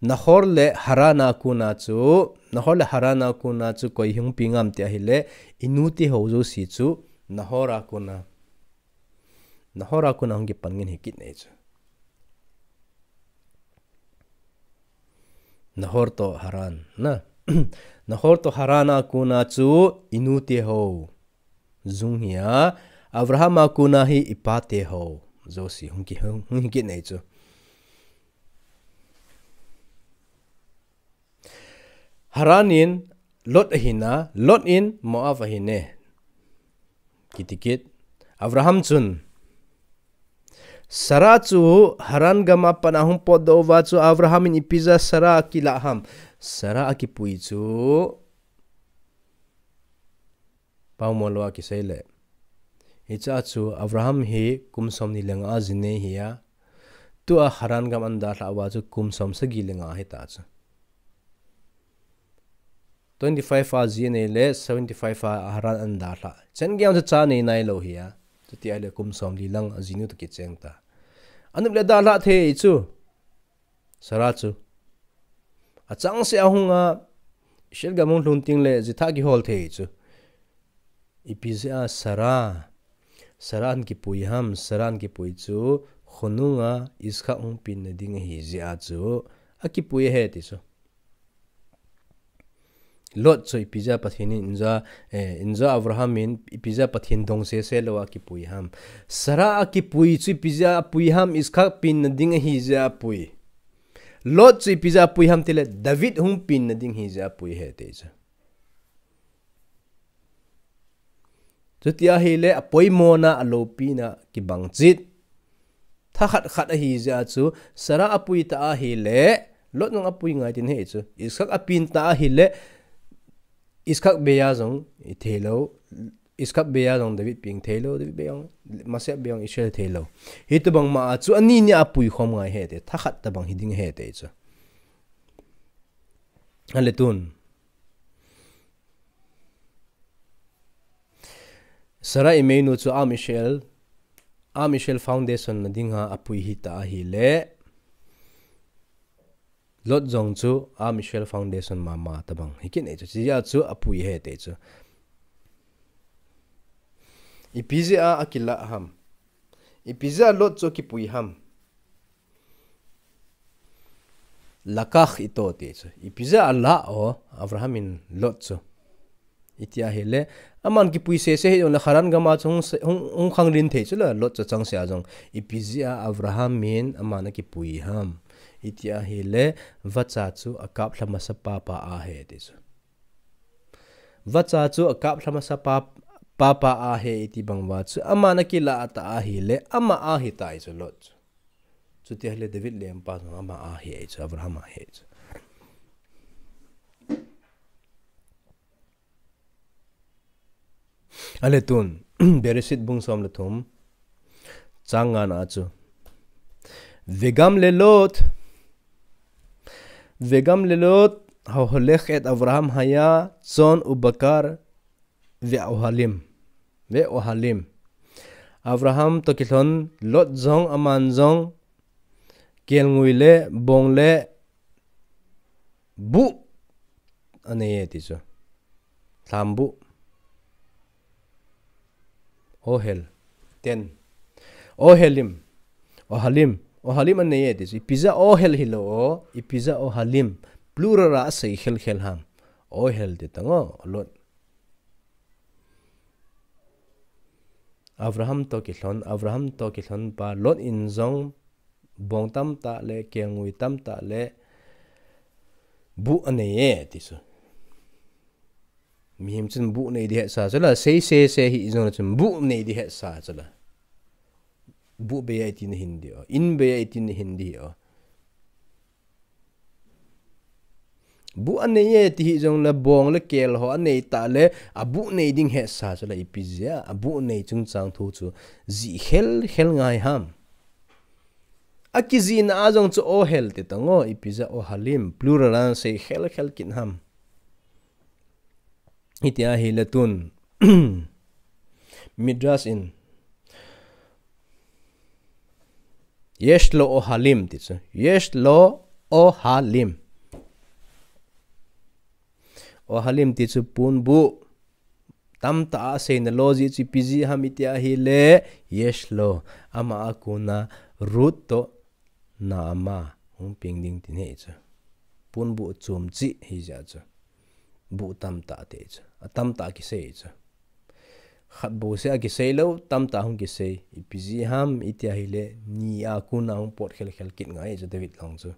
Nahor le Haran a kon a chu, Nahor le Haran a kon a chu koi hung peng am ti ahile, inu te ho jouse chu Nahor a kon a, Nahor a kon a hung kipan ngen hi kit nei chu. Nahor toh Haran, na. Nahor toh Haran a kon a chu inu te ho jung hi a, Abraham a kon a hi ipa te ho jouse hung ki, hung, hung hi kit nei chu. Haran in Lot ahin a, Lot in Moab ahin e. Kiti kit. Abraham chun, Sarah chu Haran gam a pat a hung potdoh uva chu Abraham in ipi jeh a Sarah akilah ham. Sarah akipui chu paomo lou a kisei le, hiche a chu Abraham hi kum somni le nga a ji nei hi a, tua Haran gam ana dalhah uva chu kum som sagi le nga ahi ta chu. Twenty five a ji anei le, seventy five a Haran ana dalhah. Changei chu cha anei nai lou hi a. Chuti ahile kum somli lang a jinu toh kicheng ta. Anop le dalhah thei chu. Sarah chu. Achangseh a hung a, Israel gam hung lhun teng le, jitha kihol thei chu. Ipi jeh a Sarah, Sarah ana kipui ham, Sarah ana kipui chu, khonung a Isaac hung peng na ding ahi jeh a chu, Akipui ahi ti chu. Lot chu ipi jeh a Pathen in, injeh a, eh, injeh a Abraham in ipi jeh a Pathen dong sese lou a akipui ham. Sarah akipui chu ipi jeh a apui ham, Iskak penna ding ahi jeh a apui. Lot chu ipi jeh a apui ham tile David hung penna ding ahi jeh a apui ahi ti chu. Chuti ahile apoimona, alopina kibang chit. Thakhat khat ahi jeh a chu, Sarah apui ta ahile, Lot jong apui ngai tin ahi chu. Iskak apen ta ahile, Iskak bei a jong ithei lou, Iskak bei a jong David peng thei lou, David bei a jong, Messiah bei a jong Israel thei lou. Hitobang ma a chu ani ni apui khom ngai ahi ti, thakhat tabang hiding ahi ti chu. Ahile tun. Sarah imeinu chu Am Israel, Am Israel Foundation na dinga apui hita ahile, Lot jong chu Am Israel Foundation mama tabang hi kit ahi chu, chuti a chu apui ahi ti chu. Ipi jeh a akilah ham. Ipi jeh a Lot chu akipui ham. Lakach ito ti chu. Ipi jeh a alah o, Abraham in Lot chu. Iti ahile, aman kipui sese hijongle Haran gam a chu hung se-, hung, hung khanglen thei chu la, Lot chu achangseh a jong. Ipi jeh a Abraham in aman akipui ham. Iti ahile, vacha chu akap lha masa papa ahi ti chu. Vacha chu akap lha masa pa, papa ahi iti bang uva chu, aman akilah ta ahile, ama ahi tai chu Lot chu. Chuti ahile David lengpa jong ama ahi chu, Abraham ahi chu. Ahile tun, Bereshit bung som le thum, chang nga na a chu. Vegam lelot, vegam lelot, haholech et Avraham haya, chon ubakar, ve'ohalim, ve'ohalim. Avraham toh kilhon, Lot jong, aman jong, kelngoi le, bong le, buh, anei e ti chu. Lhambuh. Ohel. Ten. Ohelim. Ohalim. Ohalim anei e ti chu. Ipi jeh a ohel hilou o. Ipi jeh a ohalim. Plural a asei khelkhel ham. Ohel ti tang o. Lot. Avraham toh kilhon, Avraham toh kilhon pa Lot in jong bong tamtah le, kelngoi tamtah le, buh anei e ti chu. Mihem chun buh nei ding hetsa chu la, sei sese hijong le chun buh nei ding hetsa chu la. Buh bei a iti nahin ding o, in bei a iti nahin ding o. Buh anei e ti hijong le bong le kel ho anei ta le, abuh nei ding hetsa chu la ipi jeh a, abuh nei chungchang thu chu jih khelkhel ngai ham. Akijihna a jong chu ohel ti tang o, ipi jeh a ohalim, plural a sei khelkhel kit ham. Iti ahile tun. Midrash in. Yesh lo ohalim ti chu. Yesh lo ohalim. Ohalim ti chu ponbuh. Tamtah a aseina lo jeh chu ipi jeh ham iti ahile. Yesh lo. Ama a kona Ruth toh Naama hung peng ding tin ahi chu. Ponbuh chom cheh hijeh chu. Buh tamtah ti chu. Atamtah kisei chu. Khat bou seh a kisei lou, tamtah hung kisei. Ipi jeh ham, iti ahile, ni a kona hung pot khelkhel kit ngai chu David long chu.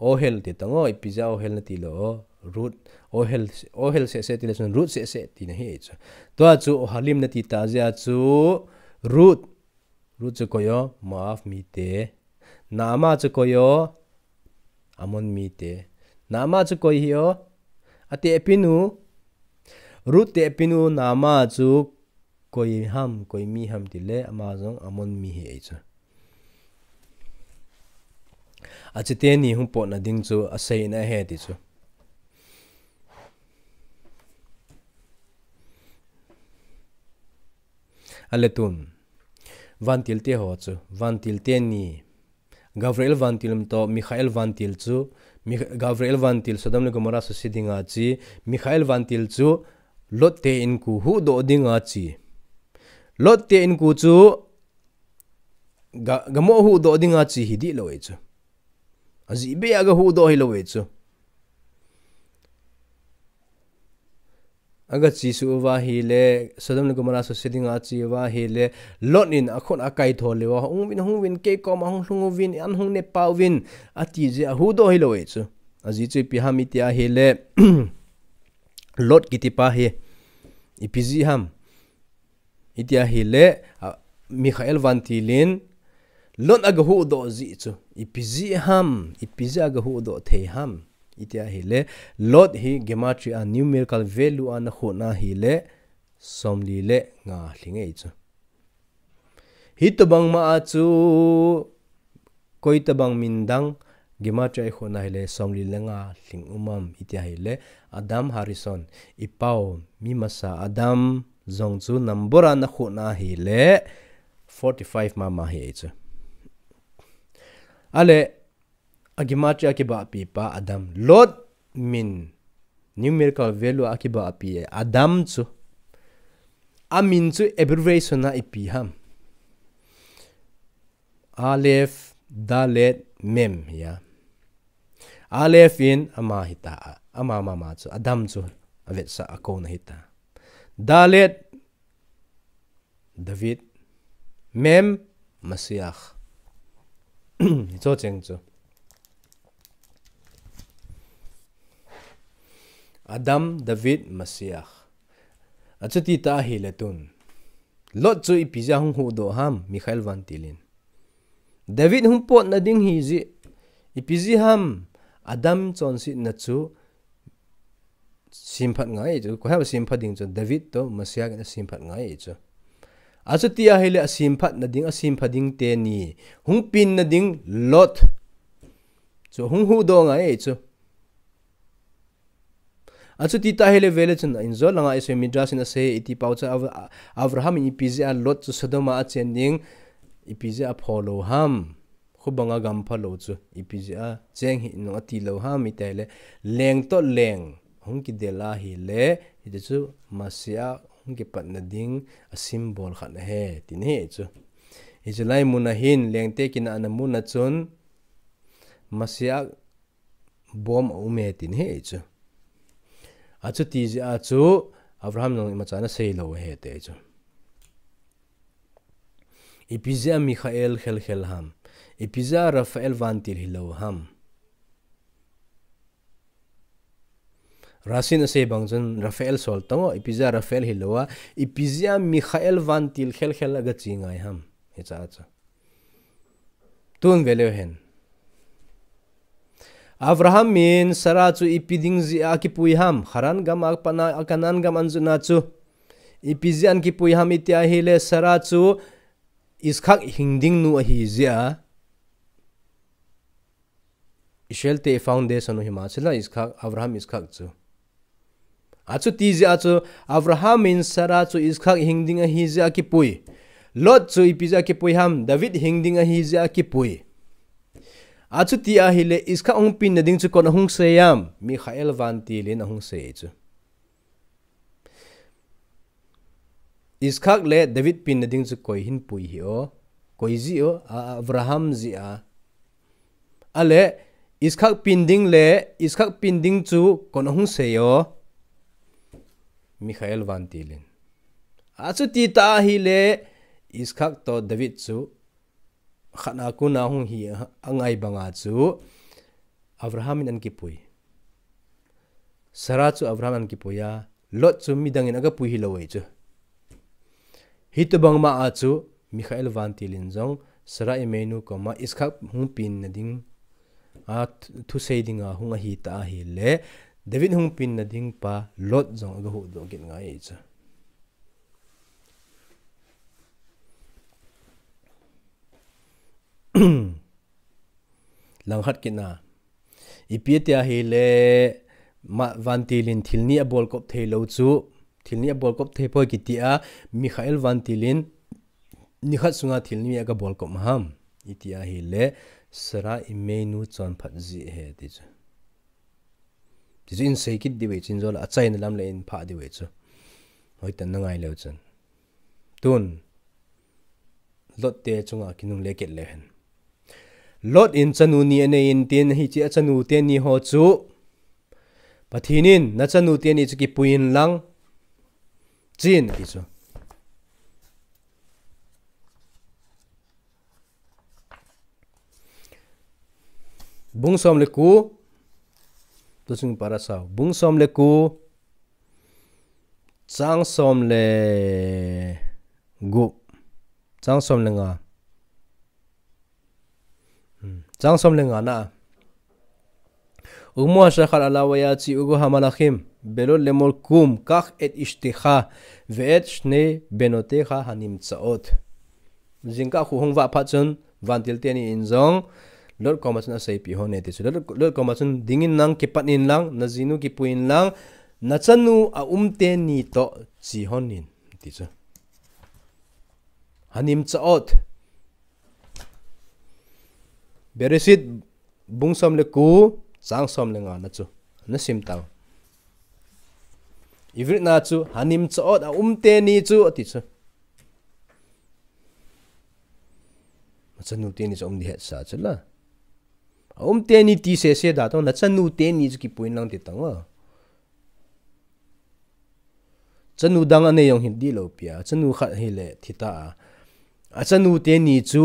Ohel ti tang o, ipi jeh a ohel nati lou o. Ruth, ohel, ohel seh seh ti le chun Ruth seh seh tina ahi chu. Tua chu ohalim nati ta jeh a chu Ruth Ruth chu koi o, Moab mite. Naama chu koi o, Ammon mite. Naama chu koi hi o, atehpinu. Ruth tehpinu Naama chu koi ham, koi mi ham tile, ama jong Ammon mi hi ahi chu. Ache teni hung potna ding chu aseina ahi ti chu. Ahile tun. Vantil te ho chu. Vantil teni. Gabriel vantil toh Mikhael vantil chu. Mi-, Gabriel vantil Sodom le Gomorrah suse dinga che. Mikhael vantil chu. Lot te inko huhdoh dinga che. Lot te inko chu. Ga, gamo huhdoh dinga che hi dih lou ahi chu. Ajeh beh a aga huhdoh hilou e chu. Aga chesuh uva ahile, Sodom le Gomorrah suse dinga ache uva ahile, Lot in akhut akaithol leuva, hung uvin, hung uvin, kei koma hung lhung uvin, an hung nepa uvin, ati jeh a ahuhdoh hilou e chu. Ajeh chu ipi ham iti ahile, Lot kitipa hi, ipi jeh ham iti ahile, a, Michael vantil in, Lot aga huhdoh jeh chu, ipi jeh ham, ipi jeh a aga huhdoh thei ham iti ahile, Lot hi gematria numerical value a nakhutna ahile, somli le nga lhing e chu. Hitobang ma a chu, koi tobang min dang gematria ikhutna ahile, somli le nga lhing um am iti ahile, Adam Harrison, ipau, mi masa Adam jong chu number a nakhutna ahile, forty five mama ahi e chu. Ale, a gematria kibahpi pa Adam, Lot min numerical value a kibahpi Adam chu, amin chu abbreviation a ipi ham. Aleph, Dalet, Mem, ya. Aleph in ama hita, ama mama chu, Adam chu avetsah, akouna hita. Dalet, David, Mem, Mashiach. Hicho cheng chu. Adam, David, Mashiach. Achuti ta ahile tun, Lot chu ipi jeh a hung huhdoh ham, Michael vantil in. David hung potna ding ahi jeh, ipi jeh ham, Adam chonsetna chu semphat ngai e chu, koi ham asemphat ding chu, David toh Mashiach in asemphat ngai e chu. Achuti ahile asemphatna ding, asemphat ding teni, hung penna ding Lot chu hung huhdoh ngai e chu. Achuti ta ahile vele chun, injo langa isei Midrash in asei, iti pau chu Av-, Abraham in ipi jeh a Lot chu Sodom a achen ding, ipi jeh a apho lou ham, khubanga gam phalou chu, ipi jeh a cheng hih nung ati lou ham iti ahile, leng toh leng hung kidel ahile, hiti chu Mashiach hung kipatna ding a symbol khat ahi, tina ahi chu. Hichu lai mun a hin, lengte kinahna mun a chun, Mashiach bomb aum e, tina ahi chu. Achuti jeh a chu, Abraham in imacha ana sei lou ahi ati chu. Ipi jeh a Michael khel khel ham. Ipi jeh a Raphael vantil hilou ham. Rashi in asei bang chun Raphael sol tang o, ipi jeh a Raphael hilou a, ipi jeh a Michael vantil khel khel aga che ngai ham. Hicha chu. Tun vele hen. Abraham in Sarah chu ipi ding jeh a akipui ham, Haran gam a pat a Canaan gam ana jotna chu. Ipi jeh a ana kipui ham iti ahile Sarah chu Yitzhak hing ding nu ahi jeh a. Israel te foundation u hima chila Yitzhak, Abraham Yitzhak chu. Achuti jeh a chu Abraham in Sarah chu Yitzhak hing ding ahi jeh a akipui. Lot chu ipi jeh a akipui ham, David hing ding ahi jeh a akipui. Achuti ahile Yitzhak hung penna ding chu koin ahung sei ham, Michael vantil in ahung sei chu. Yitzhak le David penna ding chu koi hin pui hi o, koi jeh o, a, Abraham jeh a. Ale, Yitzhak pen ding le, Yitzhak pen ding chu koin ahung sei o, Michael vantil in. Achuti ta ahile, Yitzhak toh David chu khat a kon a hung hi a, angai banga chu Abraham in ana kipui. Sarah chu Abraham ana kipui a, Lot chu midang in aga pui hilou e chu. Hitobang ma a chu Michael vantil in jong Sarah Imenu koma Yitzhak hung penna ding a thu-, thusei dinga hung ahi ta ahile, David hung penna ding pa Lot jong aga huhdoh kit ngai e chu. Langkhat kit na. Ipi ati ahile, ma vantil in thil ni abolkop thei lou chu, thil ni abolkop thei poi kiti a, Michael vantil in nikhat sunga thil ni aga bolkop ham. Iti ahile, Sarah Imenu chonphat jeh ahi ti chu. Ti chu in sei kit diu ve, chin jola achaina lam le in phah diu ve chu. Hoitah in na ngai leu chun. Tun, Lot te chunga kinungle kit leu hen. Lot in chanu ni anei intin, hiche a chanu teni ho chu Pathen in nachanu teni chu kipui inlang, chin, ati chu. Bung som le ko, tu chung para sao. Bung som le ko, chang som le gup, chang som le nga. Hmm. Chang som le nga na. Umo hashachar alav vayatsi ugo hamalachim, belot lemol kum, kach et ishtecha, ve'et shnei benotecha hanimtsa'ot. Jingkah khu hung vah phat chun, vantil teni in jong, Lot koma chun aseipi hon e ti chu. Lot, Lot koma chun, dingin nang kipan inlang, najinu kipui inlang, nachanu a um teni toh, chi hon in, ti chu. Hanimtsa'ot. Bereshit bung som le ko, chang som le nga na chu. Na sim tau. Ivrit na chu, hanimtsa'ot a um teni chu, ati chu. Nachanu teni chu um di hetsa chu la. A um teni ti sese da tong, nachanu teni chu kipui inlang ti tong a. Chanu dang anei jong hin di lou pia. Chanu khat hile thi ta a. Achanu teni chu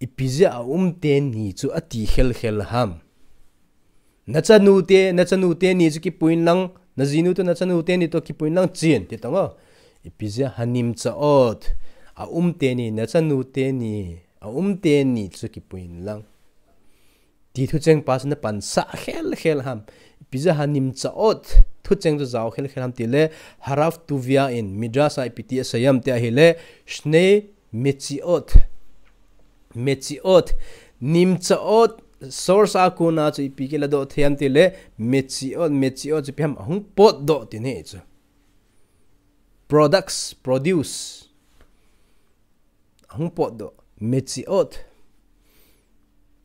ipi jeh a um teni chu ati khel khel ham. Nachanu te, nachanu teni chu kipui inlang, najinu toh nachanu teni toh kipui inlang chin, ti tong o. Ipi jeh a hanimtsa'ot. A um teni, nachanu teni, a um teni chu kipui inlang. Ti thucheng pa chu na pansah khel khel ham. Ipi jeh a hanimtsa'ot. Thucheng chu jao khel khel ham ti le, Harav Tuvia in, Midrash a ipi ti asei ham ti ahile, shnei metziot. Metziot. Nimtsa'ot, source a kona chu ipi kiladoh thei ham ti le, metziot, metziot chu ipi ham, ahung potdoh ti nei chu. Products, produce. Ahung potdoh, metziot.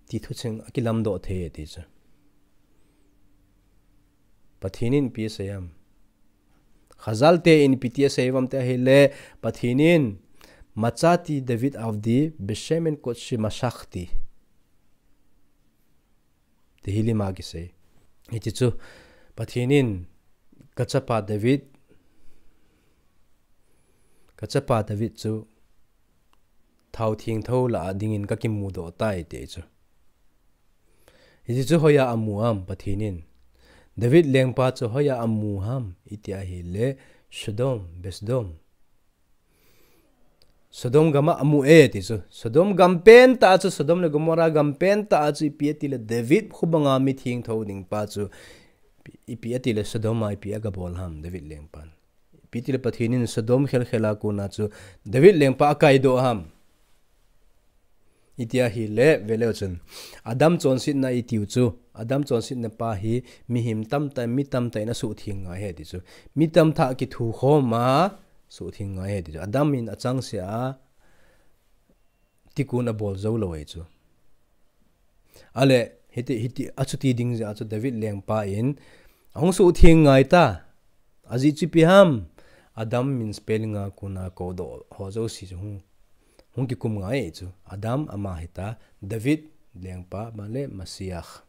Ti thucheng akilamdoh thei ti chu. Pathen in ipi asei ham. Chazal te in ipi ti asei ham ti ahile, Pathen in, Matzati David Avdi, Beshemen Kodshi Mashachti. Tehillim a kisei. Hiti chu, Pathen in, kachapa David, kachapa David chu, thao thengtho lah a dingin kakimudoh tai ti chu. Hiti chu hoiya amu ham Pathen in. David lengpa chu hoiya amu ham iti ahile Sodom, Besodom. Sodom gam a amu e ti chu. Sodom gam pen tah chu, Sodom le Gomorrah gam pen tah chu ipi ati le David khu banga mi thengtho ding pa chu ipi ati le Sodom a ipi agabol ham David lengpan. Ipi ti le Pathen in Sodom khel khel a kona chu David lengpa akaidoh ham. Iti ahile, veleu chun. Adam chonsetna itiu chu. Adam chonsetna pa hi mihem tamtah, mi tamtah in asuhtheng ngai e ti chu. Mi tamtah kithukhom a suhtheng ngai e ti chu. Adam in achangseh a, tikkun abol jou lou e chu. Ale, hiti, hiti, achuti ding jeh a chu David lengpa in, ahung suhtheng ngai ta. Ajeh chu ipi ham, Adam min spelling a kona kodoh ho jouse chu hung, hung kikum ngai e chu. Adam ama hita, David lengpa, male Mashiach.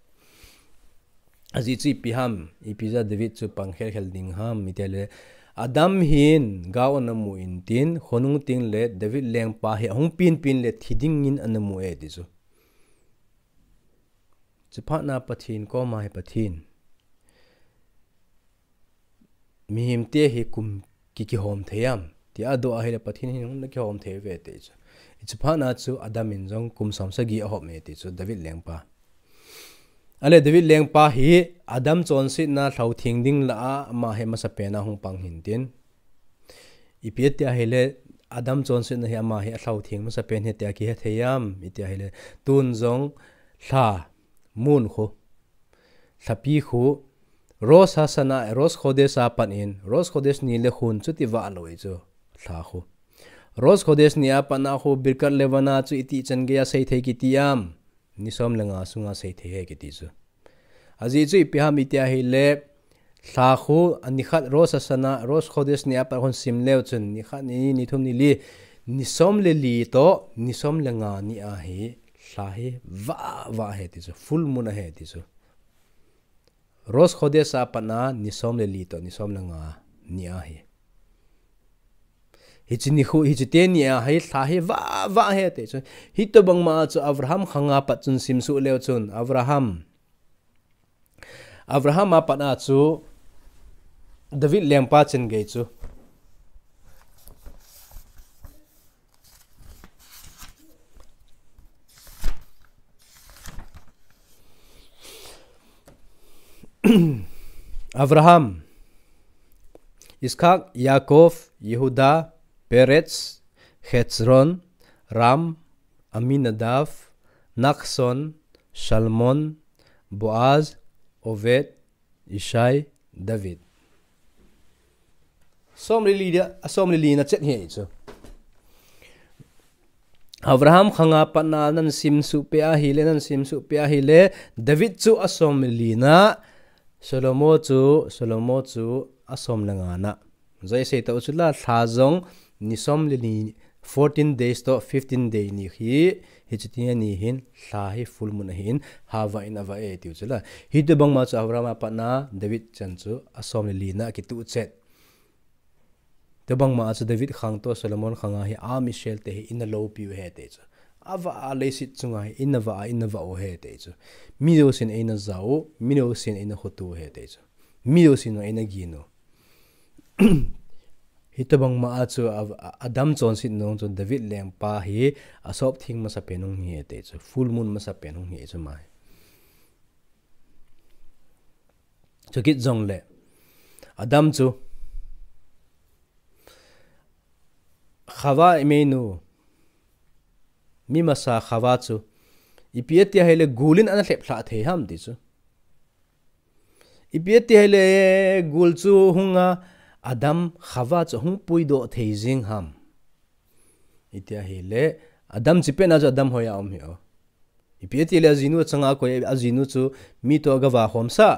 Ajeh chu ipi ham, ipi jeh a David chu pang khel khel ding ham, iti le, Adam hin gao ana mu intin, khonung teng le David lengpa hi ahung penpen le thi dingin ana mu e ti chu. Chuphat na Pathen koma hi Pathen. Mihemte hi kum ki kihom thei am? Ti adoh ahile Pathen hin hung na kihom thei uve ti chu. Chuphat na chu Adam in jong kum som sagi ahom e ti chu David lengpa. Ale David lengpa hi Adam chonsetna lhautheng ding lah a ama hi masapen a hung pang hintin. Ipi ati ahile Adam chonsetna hi ama hi alhautheng masapen hi tia kihe thei am? Iti ahile tun jong lha mun khu, lhapi khu, Rosh Hashanah, Rosh Chodesh a pat in, Rosh Chodesh ni le khun chuti vah lou e chu, lha khu. Rosh Chodesh ni a pat na khu, Birkat Levana chu iti chan gei a sei thei kiti am? Ni som le nga sunga sei thei e kiti chu. Ajeh chu ipi ham iti ahile, lha khu, ani khat Rosh Hashanah, Rosh Chodesh ni a pat khun sim leu chun, ni khat, ni ni, ni thum, ni li, ni som le li toh, ni som le nga ni a hi, lha hi vah vah ahi ti chu, full moon ahi ti chu. Rosh Khodesh a pat a ni som le li toh ni som le nga ni ahi. Hiche nikho, hiche teni a hi lha hi vah vah ahi ti chu. Hitobang ma chu Abraham khang a pat chun simsuh leu chun, Abraham Abraham a pat a chu David lengpa chen gei chu. Abraham, Yitzhak, Yaakov, Yehuda, Perez, Hezron, Ram, Aminadav, Nachshon, Salmon, Boaz, Oved, Ishai, David. Som le li dia, a som le li na chet hi chu. Abraham khang a pat a nan simsuh peh ahile, nan simsuh peh ahile, David chu a som le li na, Solomon chu, Solomon chu a som le nga na. Joi sei tau chu la, lha jong ni som le li, fourteen days toh fifteen day ni hi, hiche teni hin lha hi full moon ahin, ha vah in a vah e tiu chu la. Hitobang ma chu Abraham a pat a David chen chu a som le li na kituh chet. Tobang ma chu David khang toh Solomon khang a hi a misel te hi in a lopi u ahi ti chu. A vah a leiset chunga hi in a vah a in a vah u ahi ti chu. Mi jousen eina ja u, mi jousen eina khoto u ahi ti chu. Mi jousen eina gin u. Hitobang ma a chu a, a, Adam chonset nung chu David lengpa hi a sop theng masa pen hung hi ti chu. Full moon masa pen hung hi chu ma hi. Chukit jong le Adam chu Chava imeinu, mi masa Chava chu ipi ati ahile gul in ana lhep lha thei ham ti chu. Ipi ati ahile gul chu hunga Adam Chava chu hung puidoh thei jing ham. Iti ahile Adam chipet na chu Adam hoiya um hi o. Ipi ati le ajinu achanga koi, ajinu chu mi toh aga va khom sa.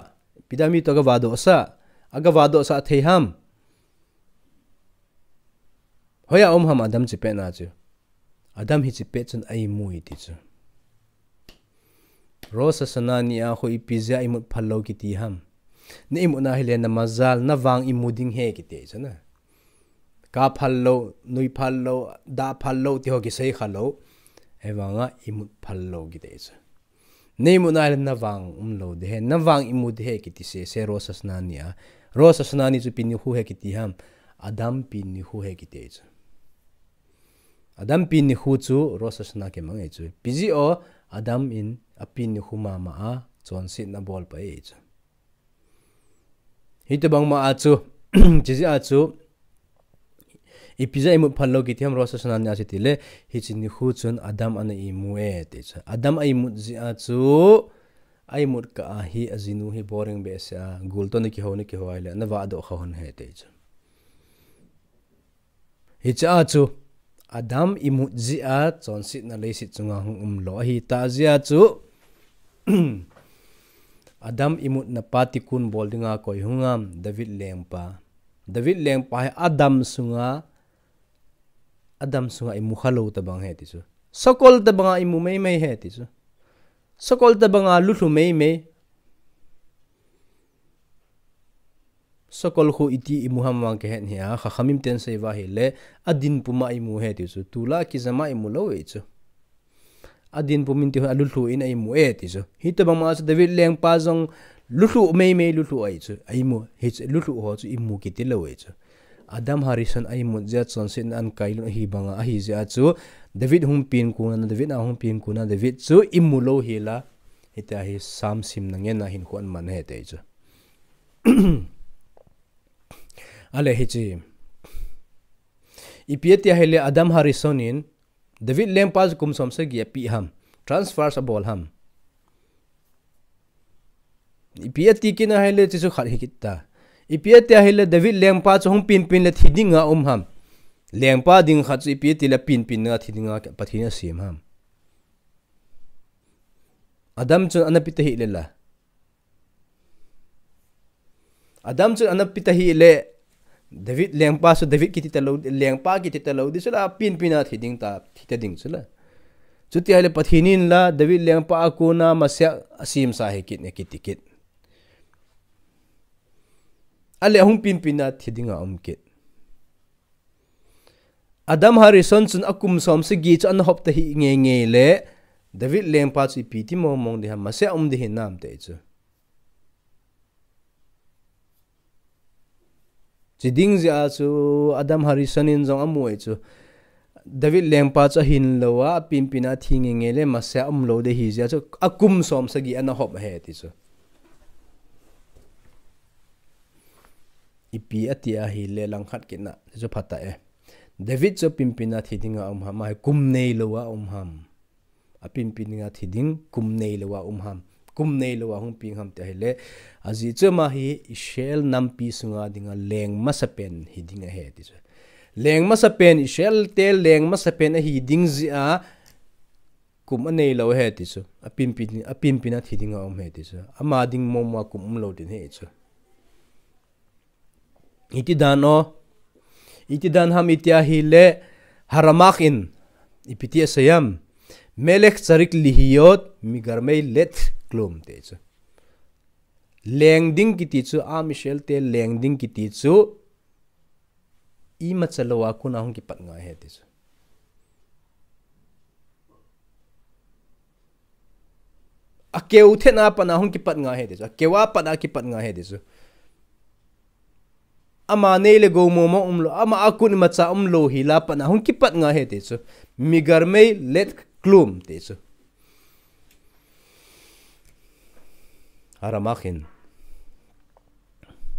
Ipi dia mi toh aga vadoh sa. Aga vadoh sa thei ham. Hoiya um ham Adam chipet na chu. Adam hi chipet chun a imu iti chu. Rosh Hashanah ni a khu ipi jeh a imut phal lou kiti ham. Na imut na hile na mazal, na vang imu ding ahi kiti chu na. Ka phal lou, nui phal lou, da phal lou, ti ho kisei kha lou. Ahivanga imut phal lou kiti chu. Na imut na hile na vang um lou ding ahi, na vang imu ding ahi kiti sese Rosh Hashanah ni a. Rosh Hashanah ni chu ipi nikho ahi kiti ham. Adam pen nikho ahi kiti chu. Adam pen nikho chu Rosh Hashanah kimang e chu. Ipi jeh a Adam in apen nikho mama a chonsetna abol pai e chu. Hitobang ma a chu, chijeh a chu, ipi jeh a imut phal lou kiti ham Rosh Hashanah ni a chu tile, hiche nikho chun Adam ana imu e ti chu. Adam a imut jeh a chu, a imut kah a hi ajinu hi boring behseh a, gul toh na kihou, na kihou ahile, na vadoh kha hon ahi ti chu. Hiche a chu, Adam imut jeh a chonsetna leiset chunga hung um lou ahi tah jeh a chu, Adam imutna pa tikun bol dinga koi hung ham, David lengpa. David lengpa hi Adam sunga, Adam sunga imu kha lou tobang ahi ti chu. Sakol tobanga imu mei mei ahi ti chu. Sakol tobanga lulhu mei mei. Sakol khu iti imu ham vang kahet hih a, Chachamim ten asei uva ahile, adin puma imu ahi ti chu, tol a kijam a imu lou e chu. Adin pum in ti hon alulhu in a imu e ti chu. Hitobang ma chu David lengpa jong lulhu mei mei lulhu ahi chu. A imu, hiche lulhu ho chu imu kiti lou e chu. Adam Harishon a imut jeh a chonsetna ana kai lhun ahi banga, ahi jeh a chu David hung pen kon a, David a hung pen kon a, David chu imu lou hel a, hitia hi Psalm simna ngen a hinkho ana man ahi ti chu. Ale hiche. Ipi ati ahile Adam Harishon in David lengpa chu kum som sagi apeh ham. Transfer abol ham. Ipi ati kit ahile chu khat hi kit ta. Ipi ati ahile David lengpa chu hung pen pen le thi dinga um ham. Lengpa ding khat chu ipi ati le pen pen a thi dinga Pathen in asem ham. Adam chun ana pe ta hih le la. Adam chun ana pe ta hih le, David lengpa chu David kiti ta lou, lengpa kiti ta lou ding chu la, pen pen a thi ding ta, thi ta ding chu la. Chuti ahile Pathen in la David lengpa a kona Messiah asemsa hi kit e kiti kit. Ale ahung pinpin a thi dinga um kit. Adam Harishon chun akum som sagi chu ana hop ta hi ngei ngei le David lengpa chu ipi ti mong mong ding ham, Messiah um ding hinam ti chu. Chi ding jeh a chu Adam Harishon in jong amu e chu. David lengpa chu ahin lou a, apinpin a thi ngei ngei le Messiah um lou ding ahi jeh a chu akum som sagi ana hop ahi ti chu. Ipi ati ahile langkhat kit na chu phat a e. David chu apinpin a thi dinga um ham, ahi kum nei lou a um ham. Apinpin dinga thi ding kum nei lou a um ham. Kum nei lou a hung peng ham ti ahile. Ajeh chu ama hi Israel nampi sunga dinga leng masapen hi ding ahi ti chu. Leng masapen, Israel te leng masapen ahi ding jeh a kum anei lou ahi ti chu. Apinpin, apinpin a thi dinga um ahi ti chu. Ama ding mong mong a kum um lou ding ahi chu. Iti dan o. Iti dan ham iti ahile Haramak in ipi ti asei ham. Melech tzarich lihiyot migarmei let klum ti chu. Leng ding kiti chu, Am Israel te leng ding kiti chu, imacha lou a kona hung kipat ngai ahi ti chu. Akeu thet na pat a hung kipat ngai ahi ti chu. Akeu a pat a kipat ngai ahi ti chu. Ama nei le gou mong mong um lou, ama a kon imacha um lou hi la pat a hung kipat ngai ahi ti chu. Migarmei let klum ti chu. Haramak in.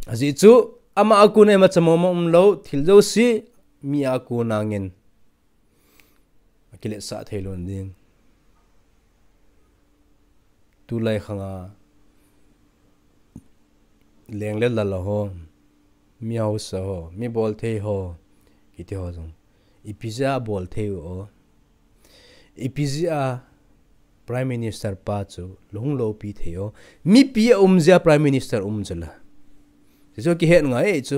Ajeh chu ama a kon imacha mong mong um lou, thil jouse mi a kona ngen. Akiletsah thei lou ding. Tulai khang a leng le lal ho, mi hausa ho, mi bol thei ho, kiti ho jong. Ipi jeh a bol thei u o. Ipi jeh a Prime Minister pa chu lung loupi thei o. Mipi a um jeh a Prime Minister um chu la. Chu chu kihet ngai e chu.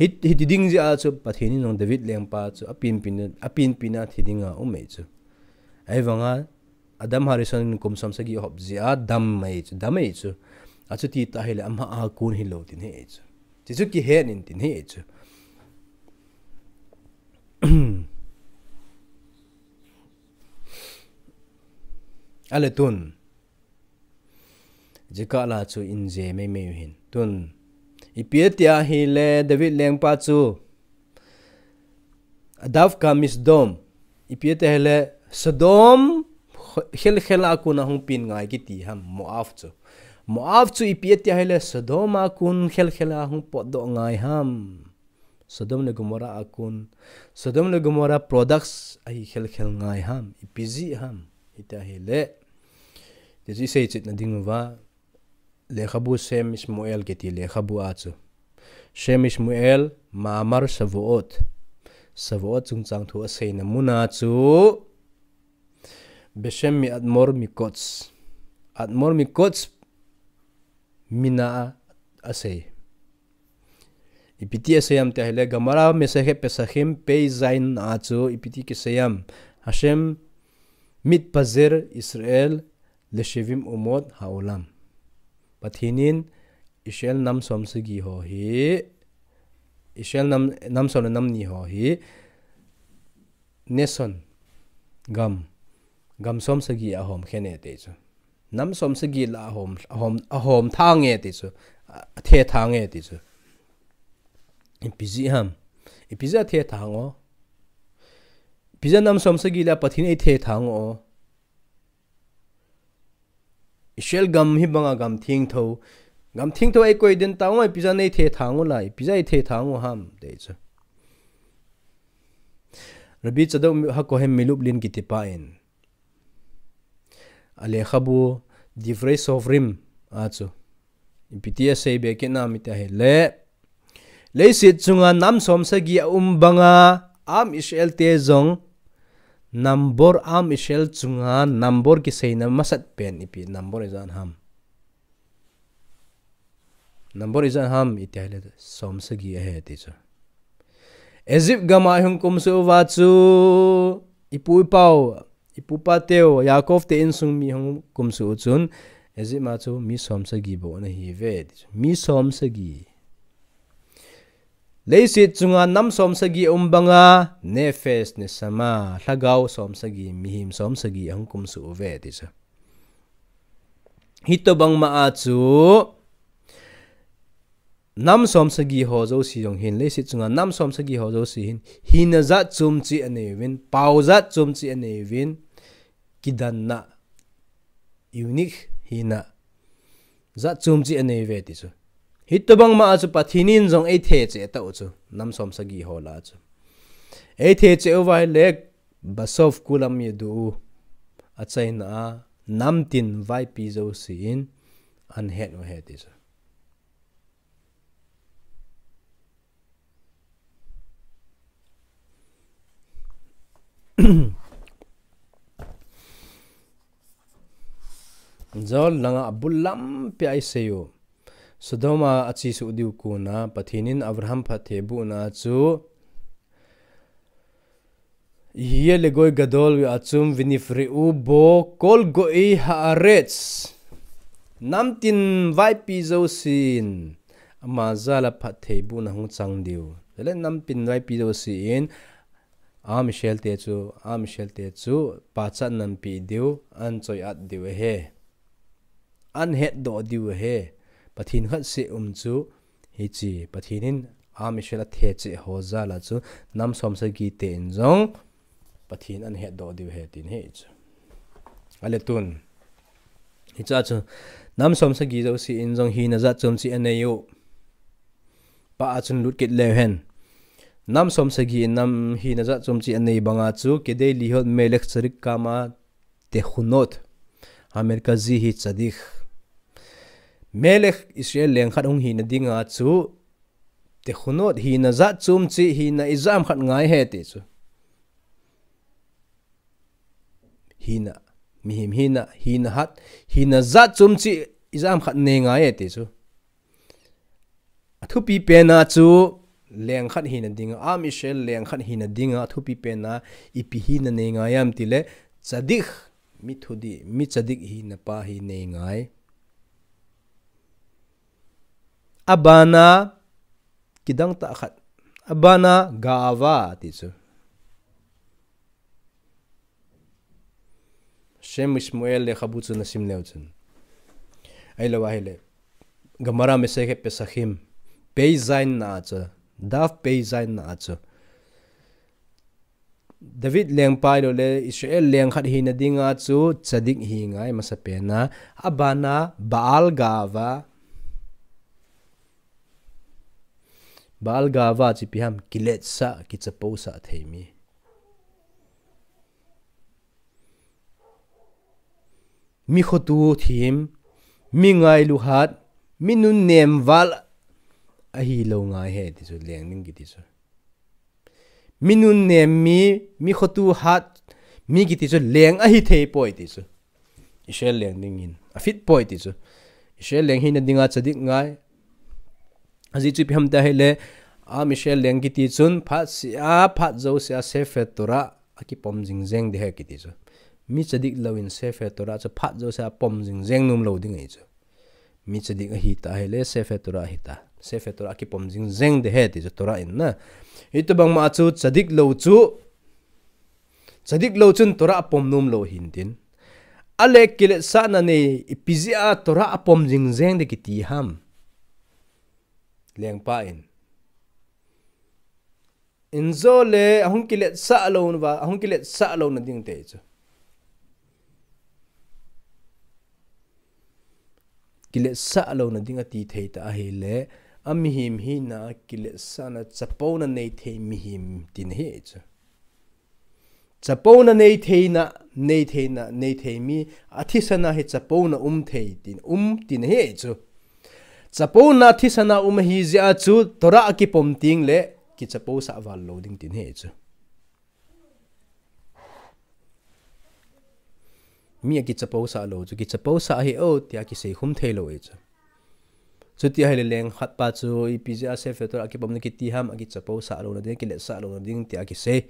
Hiti, hiti ding jeh a chu Pathen in jong David lengpa chu apinpin, apinpin a thi dinga um e chu. Ahivanga Adam Harishon in kum som sagi hop jeh a dam e chu, dam e chu. Achuti ta ahile ama a kon hilou tin ahi chu. Ti chu kihet in tin ahi chu. Ale tun. Jeh kah la chu inje mei mei u hin. Tun. Ipi ati ahile David lengpa chu. Adav ka misdom. Ipi ati ahile Sodom khel khel a kona hung peng ngai kiti ham Moav chu. Moav chu ipi ati ahile Sodom a kon khel khel a hung potdoh ngai ham. Sodom le Gomorrah a kon. Sodom le Gomorrah products ahi khel khel ngai ham. Ipi jeh ham. Iti ahile. Ti chu isei chet na ding uva. Lekhabu Shem Shmuel kiti lekhabu a chu. Shem Shmuel, Maamar Shavuot. Shavuot chungchang thu aseina mun a chu. Beshem mi Admor Mikots. Admor Mikots min a asei. Ipi ti asei ham ti ahile Gemara Masechet Pesachim Pei Zayin a chu ipi ti kisei ham. Hashem mitpazer Israel leshevim umot haolam. Pathen in Israel nam som sagi ho hi, Israel nam, nam som le nam ni ho hi, nation, gam, gam som sagi a hom khen e ti chu. Nam som sagi la a hom, a hom, a hom thang e ti chu. A, a the thang e ti chu. Ipi jeh ham. Ipi jeh a the thang o. Ipi jeh a nam som sagi la Pathen in ei the thang o. Israel gam hi banga gam thengtho. Gam thengtho ei koi den tang o, ipi jeh a nei the thang u lai, ipi jeh a ei the thang u ham, ti chu. Rabbi Tzadok Hakohen Milublin kiti pa in. A lekhabu Divrei Sofrim a chu. Ipi ti asei be kit nam iti ahile. Leiset chunga nam som sagi a um banga Am Israel te jong Nambor Am Israel chunga Nambor kiseina masat pen ipi Nambor ijat ham. Nambor ijat ham iti ahile som sagi ahi ti chu. Egypt gam a hung kumsuh uva chu ipu ipau Ipupa teu, Yaakov te insung mi hung kumsuh u chun, Egypt ma chu mi som sagi bou ana hiuve, ti chu. Mi som sagi. Leiset chunga nam som sagi um banga, nephesh neshama, lhagao som sagi, mihem som sagi ahung kumsuh uve, ti chu. Hitobang ma a chu, nam som sagi ho jouse jong hin, leiset chunga nam som sagi ho jouse hin, hina jat chom cheh anei uvin, pao jat chom cheh anei uvin, kidanna, unique hina, jat chom cheh anei uve ti chu. Hitobang ma a chu Pathen in jong eithei cheh tauh chu, nam som sagi ho lah a chu. Eithei cheh uva ahile, basof kulam yadu, achaina a, namtin vaipi jouse in, ahin het u ahi ti chu. Joel langa abul lampi a isei u. Sodom a achesuh diu kona, Pathen in Abraham phattheibohna chu, יהיה לגוי גדול ועצום ונפרעו בו כל גויי הארץ. Namtin vaipi jousen, ama jal a phattheibohna hung chang diu. Chule namtin vaipi jousen, Am Israel te chu, Am Israel te chu, pachatna ahin pe diu, ahin choi-at diu ahi. Ahin hetdoh diu ahi. Pathen khat seh um chu, hiche, Pathen in Am Israel athei cheh ho jal a chu, nam som sagi te in jong, Pathen ahin hetdoh diu ahi tin ahi chu. Ale tun. Hiche a chu, nam som sagi jouse in jong hina jat chom cheh anei u. Pa a chun lut kit leu hen. Nam som sagi in nam hina jat chom cheh anei banga chu, כדי להיות מלך צריך כמה תכונות, המרכזי היא צדיק. Melech Israel leng khat hung hina dinga chu, תכונות hina jat chom cheh hina ijat ham khat ngai ahi ti chu. Hina, mihem hina, hina hat, hina jat chom cheh ijat ham khat nei ngai ahi ti chu. Athupi pen a chu leng khat hina dinga, Am Israel leng khat hina dinga, athupi pen a ipi hina nei ngai ham tile, צדיק, mi thudih, mi צדיק hina pa hi nei ngai. Abana, kidang tah khat. Abana, גאווה, ti chu. Shem Shmuel lekhabu chu nasim leu chun. Ahilou ahile. Gemara Masechet Pesachim. Pei zayin na a chu. Daf pei zayin na a chu. David lengpa ahilou le Israel leng khat hina dinga chu צדיק hi ngai masa pen a. Abana Baal גאווה. Baal גאווה chu ipi ham, kiletsah, kichapousah thei mi. Mi khoto thim, mi ngailu hat, mi nunnem val ahilou ngai ahi ti chu leng ding kiti chu. Mi nunnem mi, mi khoto hat, mi kiti chu leng ahi thei poi ti chu. Israel leng dingin. Afit poi ti chu. Israel leng hina dinga צדיק ngai. Ajeh chu ipi ham tia ahile, Am Israel leng kiti chun, phat sea, phat jousea Sefer Torah akipom jing jeng ding ahi kiti chu. Mi צדיק louvin Sefer Torah chu phat jousea apom jing jeng nom lou ding ahi chu. Mi צדיק ahi ta ahile, Sefer Torah ahi ta. Sefer Torah akipom jing jeng ding ahi ti chu Torah in na. Hitobang ma chu צדיק lou chu, צדיק lou chun Torah apom nom lou ahin tin. Ale kiletsahna nei, ipi jeh a Torah apom jing jeng ding kiti ham. Lengpa in. Injo le, ahung kiletsah lou na va, ahung kiletsah louna ding te chu. Kiletsah louna ding ati thei ta ahile, amihem hina kiletsahna chapouna nei thei mihem tina ahi chu. Chapouna nei theina, nei theina, nei thei mi, athisana hi chapouna um thei tin, um tina ahi chu. Chapouna thisana um ahi jeh a chu, Torah akipom teng le, kichapousah val lou ding tina ahi chu. Mi akichapousah lou chu, kichapousah ahi o, tia kisei khum thei lou ahi chu. Chuti ahile leng khat pa chu, ipi jeh a Sefer Torah akipom na kiti ham, akichapousah louna ding, kiletsah louna ding, tia kisei.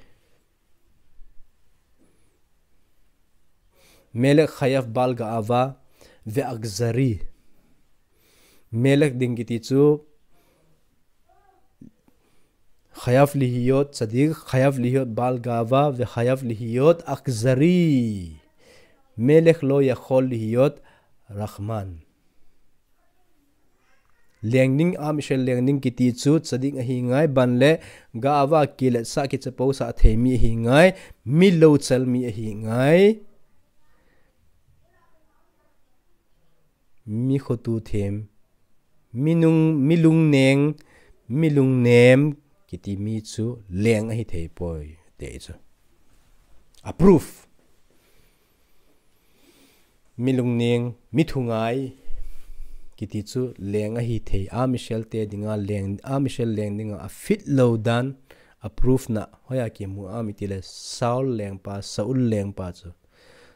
Melek, Chayav, Baal Ga'ava, Ve'akzari. Melek ding kiti chu Chayav lihiyot Tzadik, Chayav lihiyot Baal Ga'ava, Vechayav lihiyot Akzari. Melek lo yachol lihiyot Rachman. Leng ding, Am Israel leng ding kiti chu Tzadik ahi ngai, ban le Ga'ava, kiletsah, kichapousah thei mi ahi ngai, mi lochal mi ahi ngai. Mi khotu them, mi nung, mi lungneng, mi lungnem kiti mi chu leng ahi thei poi, ti chu. Approve. Mi lungneng, mi thungai kiti chu leng ahi thei. Am Israel te dinga leng, Am Israel leng dinga a fit lo dan, approve na, hoiya kimu am iti le Saul lengpa, Saul lengpa chu.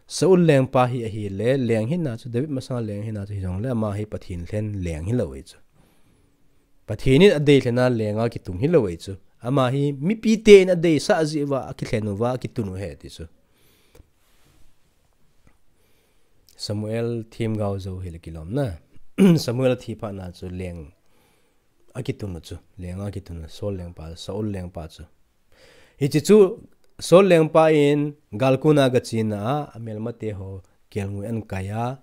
Saul lengpa hi ahile, leng hina chu, David masanga leng hina chu, hijongle ama hi Pathen lhen leng hilou ahi chu. Pathen in adei lhena lenga kitung hilou ahi chu. Ama hi mipite in adeisah jeh uva, akilhen uva, akitun u ahi ti chu. Samuel themgao jou hile kilom na. Samuel athi phat na chu leng akitun u chu. Lenga akitun u, Saul lengpa, Saul lengpa chu. Hiche chu Saul lengpa in galkun a gachena a, amelmate ho kelngoi ankai a,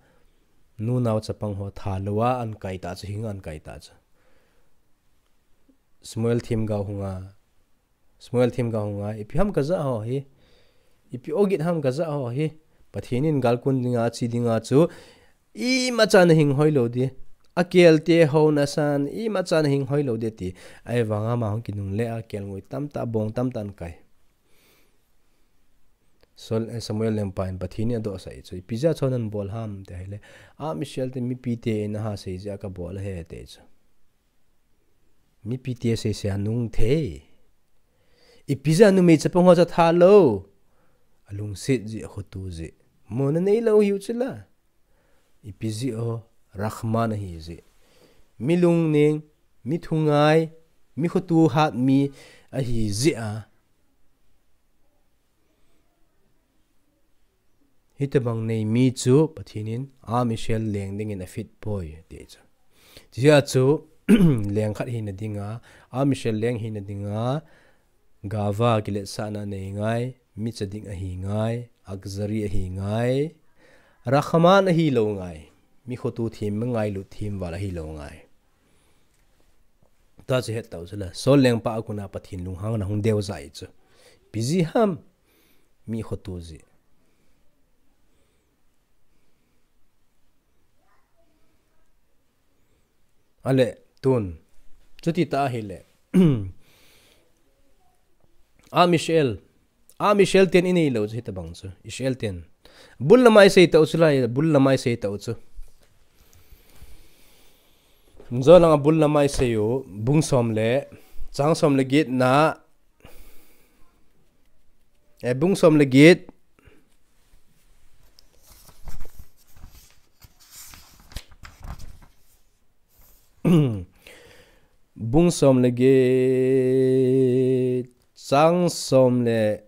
nunao chapang ho thalou a ankai ta chu, hing ankai ta chu. Samuel themgao hunga, Samuel themgao hunga, ipi ham kaja ho hi, ipi ogin ham kaja ho hi, Pathen in galkun dinga, ache dinga chu, imacha nahing hoilou di, akelte ho nasan, imacha nahing hoilou di ati, ahivanga ama hung kinungle a, kelngoi tamtah, bong tamtah ankai. Saul, eh, Samuel lengpa in Pathen in adohsah ahi chu, ipi jeh a chu nabol ham ti ahile, Am Israel te mipite in aha sei jeh a kabol ahi ti chu. Mipite seisei a nung thei. Ipi jeh a numei chapang ho chu thalou. Alungset jeh, akhotu jeh. Mona neilou hiu chu la. Ipi jeh a, Rachman ahi jeh. Mi lungneng, mi thungai, mi khotu hat mi ahi jeh a. Hitobang nei mi chu Pathen in Am Israel leng dingin afit poi ti chu. Chujeh a chu leng khat hina dinga, Am Israel leng hina dinga, Ga'ava kiletsahna nei ngai, mi tzadik ahi ngai, Akzari ahi ngai, Rachman ahilou ngai, mi khotu them, mi ngailut them val ahilou ngai. Tua chu het tau chu la. Saul lengpa a kona Pathen lunghang na hung deu jeh ahi chu. Ipi jeh ham, mi khotu jeh. Ale, tun. Chuti ta ahile. Am Israel. Am Israel ten inei lou chu hitobang chu. Israel ten. Bul lama isei tau chu la, bul lama isei tau chu. Jolang a bul lama isei u, bung som le, chang som le get na, eh, bung som le get. Bung som le get, chang som le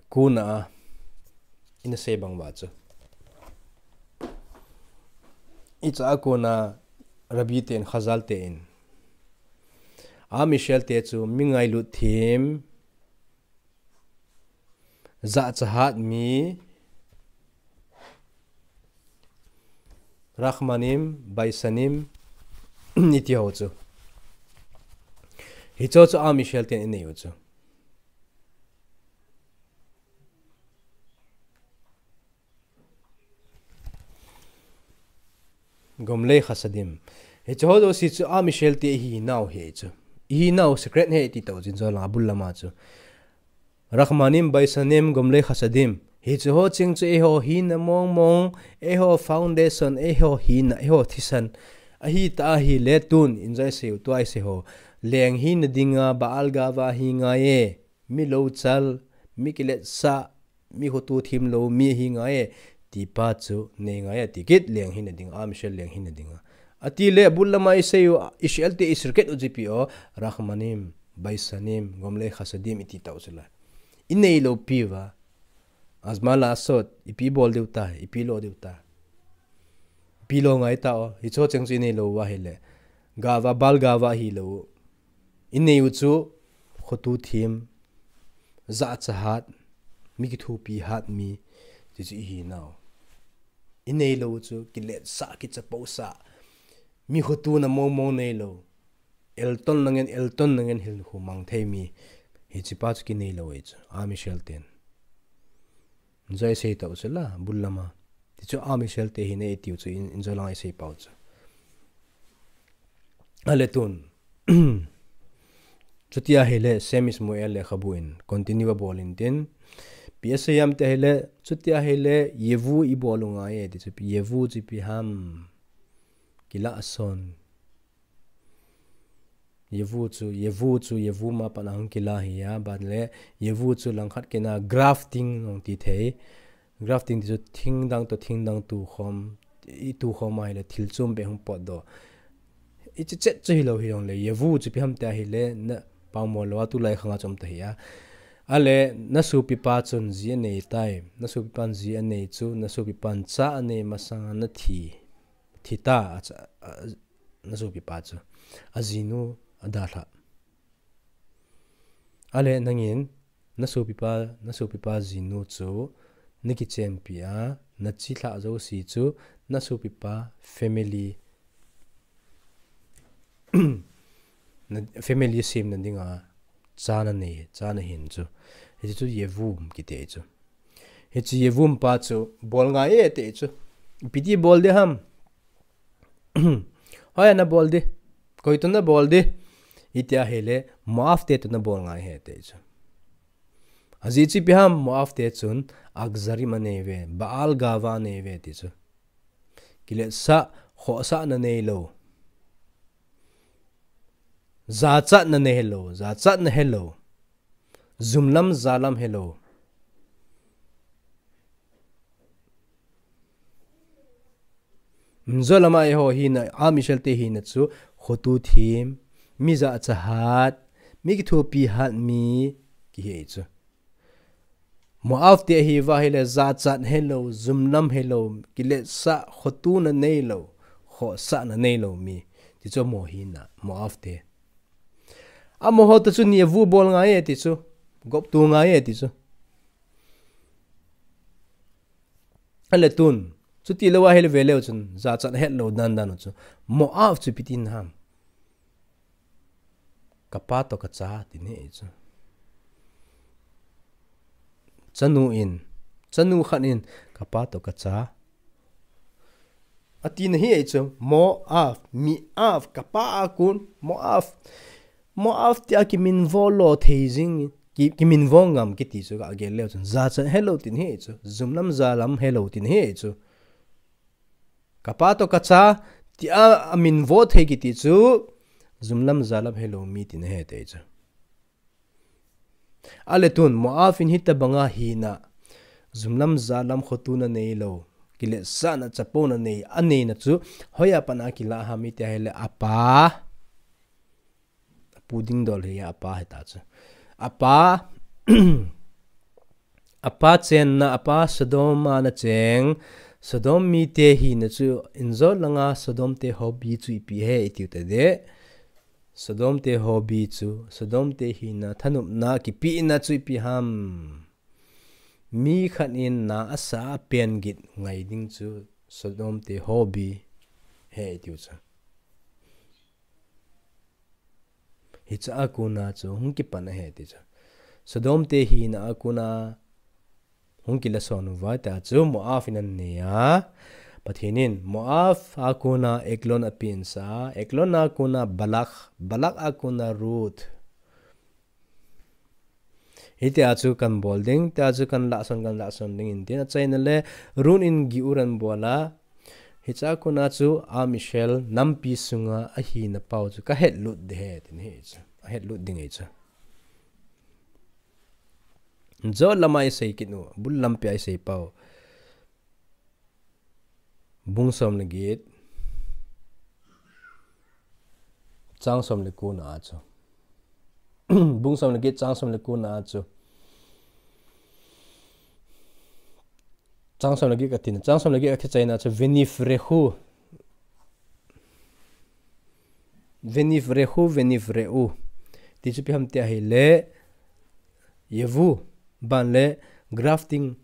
ko na a, ina sei bang uva chu. Hiche a kona Rabbi ten, Chazal ten, Am Israel te chu mi ngailut them, jachat mi, Rachmanim, Baisanim, iti ho chu. Hiche ho chu Am Israel ten inei u chu. Gomlei Chasadim. Hiche ho jouse chu Am Israel te ihinau ahi chu. Ihinau secret ahi ti tau chu, jolang a bul lama chu. Rachmanim, Baisanim, Gomlei Chasadim. Hiche ho cheng chu eiho hina mong mong, eiho foundation, eiho hina, eiho thisan. Ahi ta ahile tun, in jong isei u, tua isei ho. Leng hina dinga, Baal Gava hi ngai e. Mi lochal, mi kiletsah, mi khotu thim lou, mi hi ngai e. Tipa chu nei ngai e, ti kit leng hina dinga, Am Israel leng hina dinga. Atile, bul lama isei u, Israel te i secret u chu ipi o, Rachmanim, Baisanim, Gomlei Chasadim iti tau chu la. Inei lou pi uva. Azma la sot, ipi bol diu ta, ipi lo diu ta. Ipi lo ngai ta o, hicho cheng chu inei lou va hile. Gava, Baal gava hilou. Inei u chu, khotu thim, zacha hat, mi kithopi hat mi, ti chu ihi nau. Inei lou chu, kiletsah, kichapousah, mi khotuna mong mong nei lou. Elton nangen, Elton nangen hil khu mang thei mi. Hichi pa chu kinei lou e chu. A Michelle ten. Jai sei tau chu la, bul lama. Ti chu a Michelle te hi nei tiu chu in, in jo lang sei pau chu. Ale tun. Chutia hile, Sam Esmail le khabu in. Continue a bol in tin. P S A yam te hile, chutia hile, yevu i bol u ngai e, ti chu yevu chu ipi ham. Kila son. Yevu chu, yevu chu, yevu ma pana hung kila hi a, ban le, yevu chu langkhat kena grafting nong ti thei. Grafting ti chu thing dang to thing dang tu khom, i tu khom a hile, thil chom be hung pot do. I chi chet chu hilou hi long le, yevu chu ipi ham te hile, na pau mo lo a tu lai khanga chom ta hi a. Ale, na supi pa chun ji anei tai, na supi pan ji anei chu, na supi pan cha anei masanga na thi. Thita a, a, a, na supi pa chu. A jinu a dalha. Ale nangin, na supi pa, na supi pa jinu chu, na kichenpi a, na chilha jo si chu, na supi pa family, na family sim na dinga, chana nei, chana hin chu. Hichu yevum kiti chu. Hichi yevum pa chu, bol ngai e te chu. Ipi ti bol de ham. Hoiya na bol di. Koi to na bol di. Itia hile, Moab te to na bol ngai e te chu. Aji chu ipi ham, Moab te chun, Akzarim anei ve, Baal gava anei ve ti chu. Kiletsah, khohsah na nei lou. Jachat na nei helou, jachat na helou. Jumlam jalam helou. Mzo lama eiho hina, a Michelle te hina chu, khotu thim, mi jacha hat, mi kithopi hat mi, kihi chu. Moab te hi va hile jachat helou, jumlam helou, kiletsah, khotuna neilou, khohsahna neilou mi. Ti chu mo hina, Moab te. Amaho ta chu ni avu bol ngai e ti chu, gop tu ngai e ti chu. Ale tun, chuti lou a hile veleu chun, jachat helou dan dan chu. Moab chu ipi tin ham. Kapa to kacha, tin ahi chu. Chanu in, chanu khat in, kapa to kacha. Ati na hi ahi chu, Moab, Miab, kapa a kon, Moab. Moab tia kiminvo lou thei jing, ki, kiminvo ngam kiti chu kagel leu chun. Jachat helou tin ahi chu, jumlam jalam helou tin ahi chu. Kapa to kacha, tia aminvo thei kiti chu, jumlam jalam helou mi tin ahi ti chu. Ale tun, Moab in hitabanga hina, jumlam jalam khotuna neilou, kiletsahna chapona nei, aneina chu, hoiya pat a kila ham iti ahile apa, apu dingdol hi apa hita chu. Apa, apa chenna, apa Sodom a na cheng, Sodom mite hina chu, injo langa Sodom te hobby chu ipi ahi itiu tade. Sodom te hobby chu, Sodom te hina thanopna kipina chu ipi ham. Mi khat in na asa a pen git ngai ding chu Sodom te hobby ahi tiu chu. Hicha a kona chu hung kipan ahi ti chu. Sodom te hina a kona hung kila son uva ta chu Moab in anei a. Pathen in Moab a kona Eglon apensa, Eglon a kona Balak, Balak a kona Ruth. Hitia chu kan bol ding, tia chu kan lahson, kan lahson ding in tin achaina le Ruth in Giur anabol a. Hicha kona chu a Michelle nampi sunga ahina pau chu kahet lut ding ahi tin ahi chu. Ahet lut ding ahi chu. Jot lama isei kit u, bul lampi a isei pau. Bung som le get. Chang som le ko na a chu. Bung som le get, chang som le ko na a chu. Chang som le get a tin, chang som le get a kichaina chu venivrehu. Venivrehu, venivrehu. Ti chu ipi ham tia ahile, yevu, ban le grafting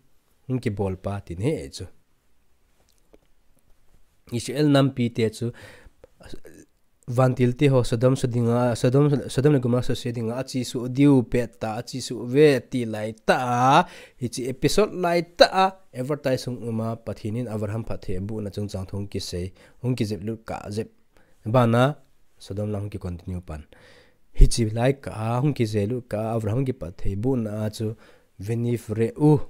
hung kibol pa tin ahi chu. Israel nampi te chu, vantil te ho Sodom sa dinga, Sodom, Sodom le Gomorrah sa se dinga, achesuh diu pet ta, achesuh ve ti lai ta a, hiche episode lai ta a, advertise hung um a, Pathen in Abraham phatthei abohna chungchang thu hung kisei, hung kijep lut kah jep. Bana, Sodom lang hung ki continue pan. Hiche lai kah a, hung kije lut kah a, Abraham kiphatthei bohna a chu, venivrehu.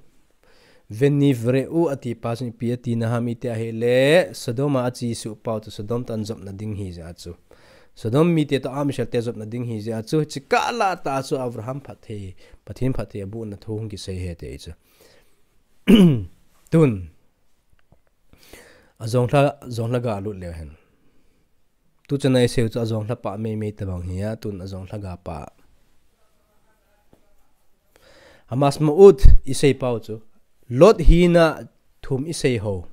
Venivrehu ati pa chun ipi atina ham iti ahile, Sodom a achesuh pau chu Sodom toh ajopna ding ahi jeh a chu. Sodom mite toh Am Israel te ajopna ding ahi jeh a chu, hiche kah lah ta chu Abraham phatthei, Pathen phatthei abohna thu hung kisei ahi ti chu. Tun. Ajong lha, jong lha ga lut leu hen. Tu chana isei u chu ajong lha pa meimei tabang hi a, tun ajong lha ga pa. Hamashmaut isei pau chu. Lot hina thum isei ho.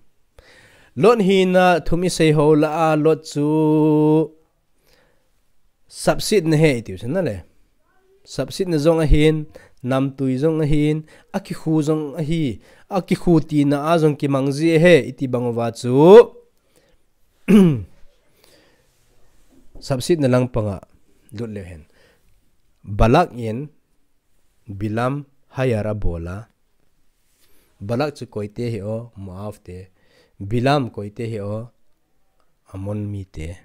Lot hina thum isei ho lah a Lot chu sapsetna ahi iti u chu na le. Sapsetna jong ahin, namtui jong ahin, akikhu jong ahi, akikhu tina a jong kimang ji ahi iti bang uva chu. Sapsetna lang panga lut leu hen. Balak in Bilam hire abol a. Balak chu koite hi o, Moab te. Bilam koite hi o, Ammon mite.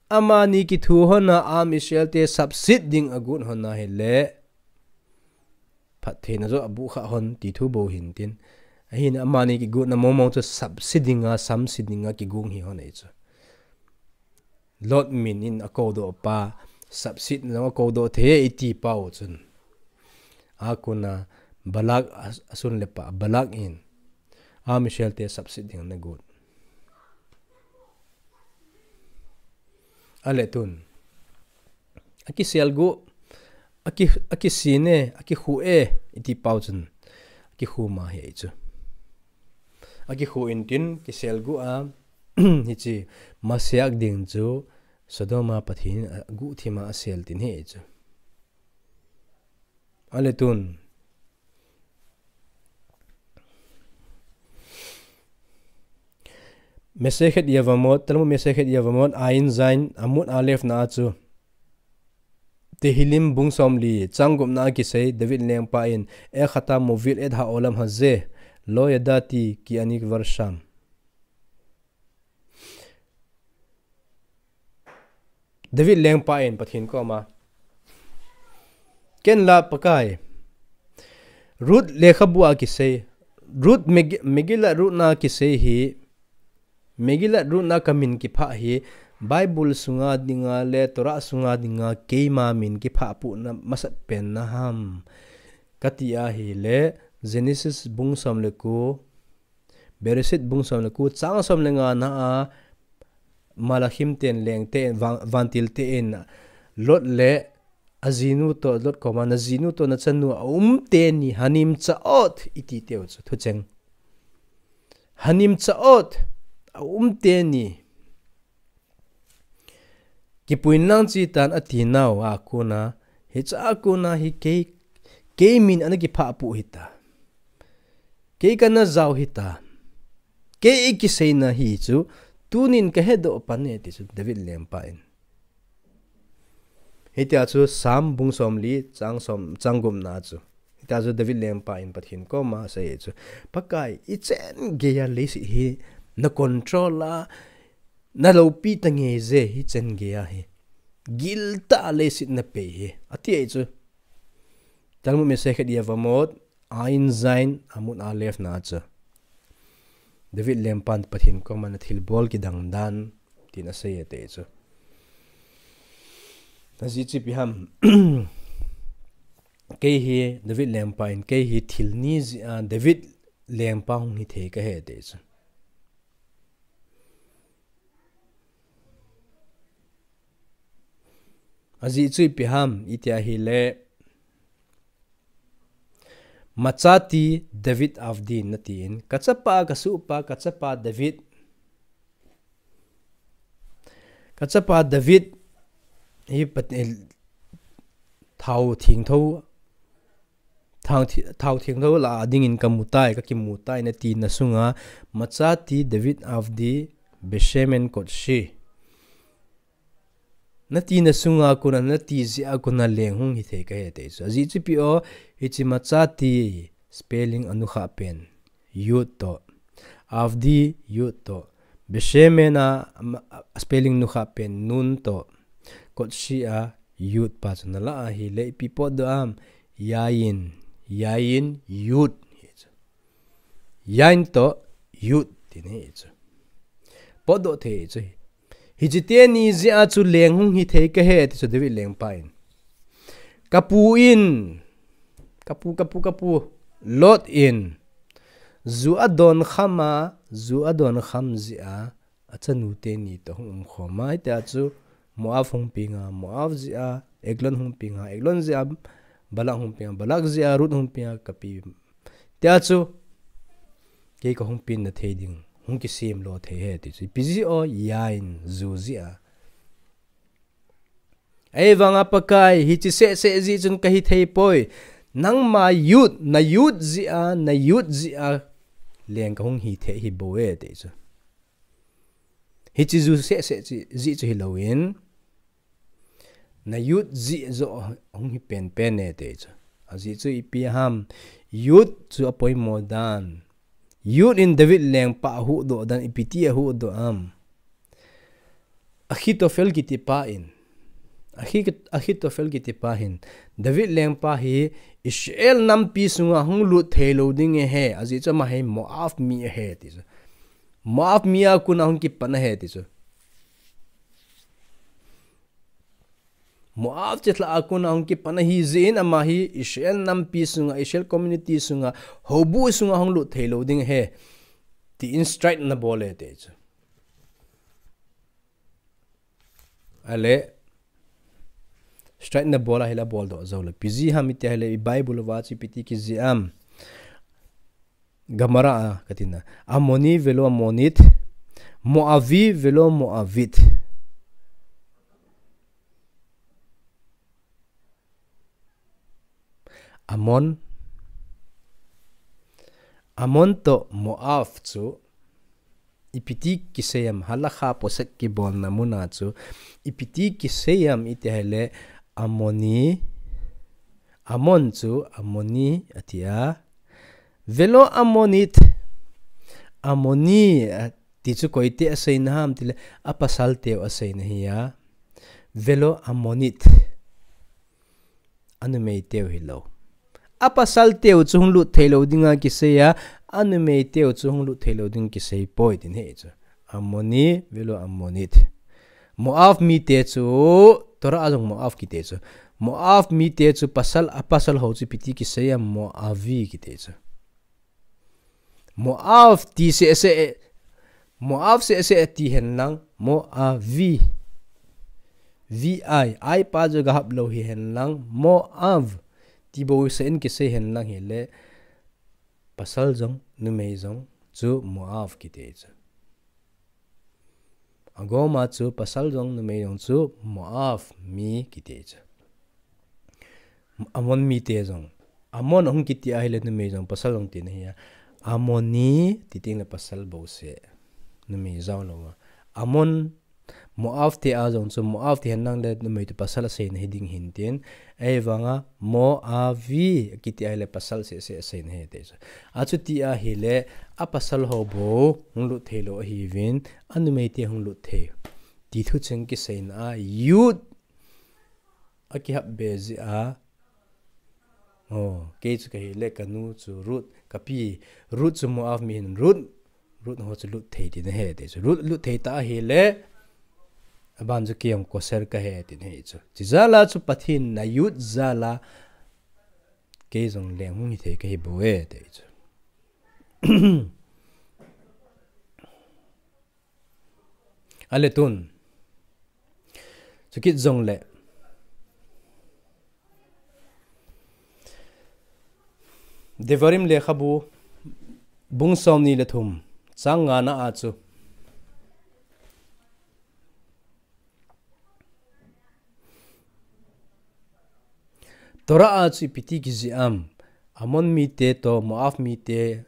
Amani kithu hon a Am Israel te sapset ding agot hon ahile. Phattheina joh aboh kha hon ti thu bou hin tin. Ahin amani kigotna mong mong chu sapset dinga, samset dinga kigong hi hon ahi chu. Lot min in akou doh pa, sapsetna jong akou doh thei e iti pau chun. Akona Balak a, asun le pa, Balak in. Am Israel te sapset ding ana got. Ale tun. Akisel got, aki, akisel e, akikhu e, iti pau chun. Akikhu ma ahi chu. Akikhu in tin, kisel got a, hiche, Mashiach ding chu, Sodom a Pathen in aguhthim a asel tin ahi chu. Ale tun. Masechet Yevamot, Talmud Masechet Yevamot, Ayin Zayin, Amud Alef na a chu. Tehillim bung somli, chang gupna a kisei, David lengpa in, איך אתה מוביל את העולם הזה, לא ידעתי כי אני כבר שם. David lengpa in Pathen koma. Ken la Pakai. Ruth lekhabu a kisei. Ruth Meg-, Megillah Ruth na kisei hi. Megillah Ruth na kamin kiphah hi. Bible sunga dinga le Torah sunga dinga keima min kiphah puhna masat pen na ham. Kati ahile Genesis bung som le ko. Bereshit bung som le ko chang som le nga na a Malachim ten leng ten van, vantil ten Lot le ajinu toh Lot koma najinu toh nachanu a um teni hanimtzaot iti teu chu thucheng. Hanimtzaot a um teni. Kipuilang chi tan ati nau a kona, hicha a kona hi kei, kei min ana kiphah pu hita. Kei kana jao hita. Kei i kiseina hi chu, tunin kahedoh pan e ti chu David lengpa in. Hitia chu Psalm bung somli chang som, chang gupna chu. Hitia chu David lengpa in Pathen koma asei chu. Pakai, i chen geiya leiset hi na control a, na loupi ta nge je hi chen geiya hi. Giltah a leiset na pei hi. Ati e chu. Talmud Masechet Yevamot, Ayin Zayin, Amud Alef na chu. David lengpan Pathen koma na thilbol kidang dan, tin asei e ti chu. Ajeh chu ipi ham. Kei hi David lengpa in, kei hi thil ni jeh a David lengpa hung hithei kahi ti chu. Ajeh chu ipi ham, iti ahile. Machati David Avdi natin, kachapa, kasuhpa, kachapa David. Kachapa David hi pat-, eh, thao thengtho, thao thi-, thao thengtho lah a dingin kamutai, kakimutai nati nasunga, Machati David Avdi Beshemen Kotshi nati nasunga kona, nati jeh a kona leng hung hithei kahe ti chu. Ajeh chu ipi o, hiche Machati spelling anukha pen Yud toh, Avdi Yud toh, Beshemen a, am, a spelling nukha pen Nun toh, Kotshi a Yud pa chu nalah ahile ipi potdoh am, Yain, Yain, Yud hi chu. Yain toh Yud tina hi chu. Potdoh thei chu. Hiche teni jeh a chu leng hung hithei kahe ti chu David lengpa in. Kapu in, kapu, kapu, kapu, Lot in, ju adon kham a, ju adon kham jeh a, achanu teni toh hung umkhom a, hitia chu Moab hung peng a, Moab jeh a, Eglon hung peng a, Eglon jeh a, Balak hung peng a, Balak jeh a, Ruth hung peng a, kapi. Tia chu, kei kahung penna thei ding, hung kisem lo thei ahi ti chu. Ipi jeh o, Yain, ju jeh a. Ahivanga Pakai, hiche seh seh jeh chun kahithei poi. Nangma Yud, na Yud jeh a, na Yud jeh a, leng kahung hithei hi bou e ti chu. Hiche ju seh seh jeh chu hilouvin, na Yud jeh joh hung hi penpen e ti chu. Ajeh chu ipi ham, Yud chu apoimo dan. Yud in David lengpa ahuhdoh dan, ipi ti ahuhdoh am. Ahithophel kiti pa in, Ahi-, Ahithophel kiti pa hin, David lengpa hi Israel nampi sunga hung lut thei lou ding ahi, ajeh chu ama hi Moab mi ahi ti chu. Moab mi a kona hung kipan ahi ti chu. Moab chilhah a kona hung kipan ahi jeh in ama hi Israel nampi sunga, Israel community sunga, houbuh sunga hung lut thei lou ding ahi, tin strike nabol e ti chu. Ale, strike nabol ahile boldoh jou le. Ipi jeh ham iti ahile, i Bible uva chu ipi ti kijih am. Gemara a, katina. Amoni velo Amonit, Moavi velo Moavit. Amon, Amon toh Moav chu ipi ti kisei am, halakha posek kibolna muna chu ipi ti kisei am iti ahile, Amoni, Amon chu Amoni ati a, velo Amonit, Amoni ati chu koite aseina ham tile, apasalteu aseina ahi a, velo Amonit. Anumeiteu hilou. Apasalteu chu hung lut thei lou dinga kisei a, anumeiteu chu hung lut thei lou ding kisei poi tin ahi chu. Amoni, velo Amonit. Moav mite chu, Torah a jong Moav kiti chu. Moav mite chu pasal, apasal ho chu ipi ti kisei a, Moavi kiti chu. Moav ti seh seh, Moav seh seh ti hen lang, Moavi. V I, I pa chu gahap lou hi hen lang, Moav. Ti bouseh in kisei hen lang hile, pasal jong, numei jong, chu Moav kiti chu. Agoma chu pasal jong, numei jong chu Moav mi kiti chu. Amon mite jong. Amon ahung kiti ahile numei jong pasal jong tina ahi a. Amoni ti tengle pasal bouseh. Numei jao lou a. Amon, Moav te a jong chu Moav ti hen lang le numei toh pasal aseina hi ding hin tin. Ahivanga Moavi kiti ahile pasal seh seh aseina ahi ti chu. Achuti ahile apasal ho bou hung lut thei lou ahiuvin, anumeite hung lut thei. Ti thucheng kiseina a, Yud akihap be jeh a. Oh, kei chu kahile kanu chu Ruth, kapi Ruth chu Moav mi hin Ruth, Ruth ho chu lut thei tina ahi ti chu. Ruth lut thei ta ahile, aban chu kei jong kosher kahi tina ahi chu. Chujeh a chu Pathen na Yud jal a, kei jong leng hung hithei kahi bou e ti chu. Ale tun. Chukit jongle. Devarim lekhabu bung somni le thum, chang ngana a chu, Torah a chu ipi ti kijih am, Ammon mite toh Moab mite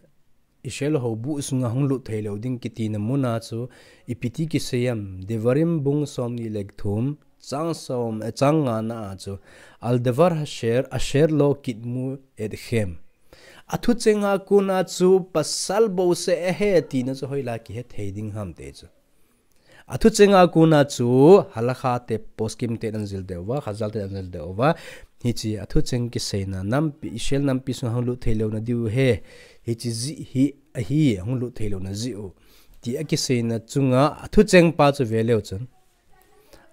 Israel houbuh sunga hung lut thei lou ding kitina muna chu ipi ti kisei am, Devarim bung somni le thum, chang som, eh, chang ngana a chu, Al davar asher, asher lo kitmu etchem. Athucheng a kona chu pasal bouseh ahi tina chu hoilai kihe thei ding ham ti chu. Athucheng a kona chu halakha te, poskim te anzil deuva, Chazal te anzil deuva. Hiche athucheng kiseina nampi, Israel nampi sunga hung lut thei louna diu ahi. Hiche jih hi ahi, hung lut thei louna jih u, ti akiseina chunga athucheng pa chu ve leu chun,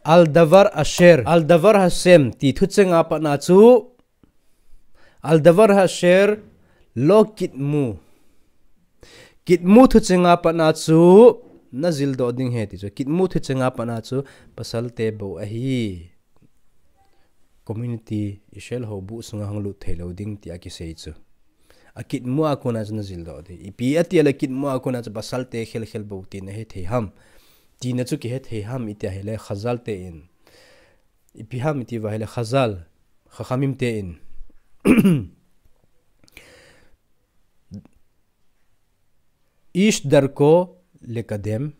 Al davar asher, al davar hashem ti thucheng a patna chu, Al davar asher lo kitmu. Kitmu thucheng a patna chu najil doh ding ahi ti chu. Kitmu thucheng a patna chu pasal te bou ahi. Community Israel houbuh sunga hung lut thei lou ding ti akisei chu. Akitmu a kona chu najil doh ding. Ipi ati le kitmu a kona chu pasal te khel khel bou tina hethei ham, tina chu kihethei ham iti ahile Chazal te in, ipi ham iti uva ahile Chazal, Chachamim te in, Ish darko lekadem.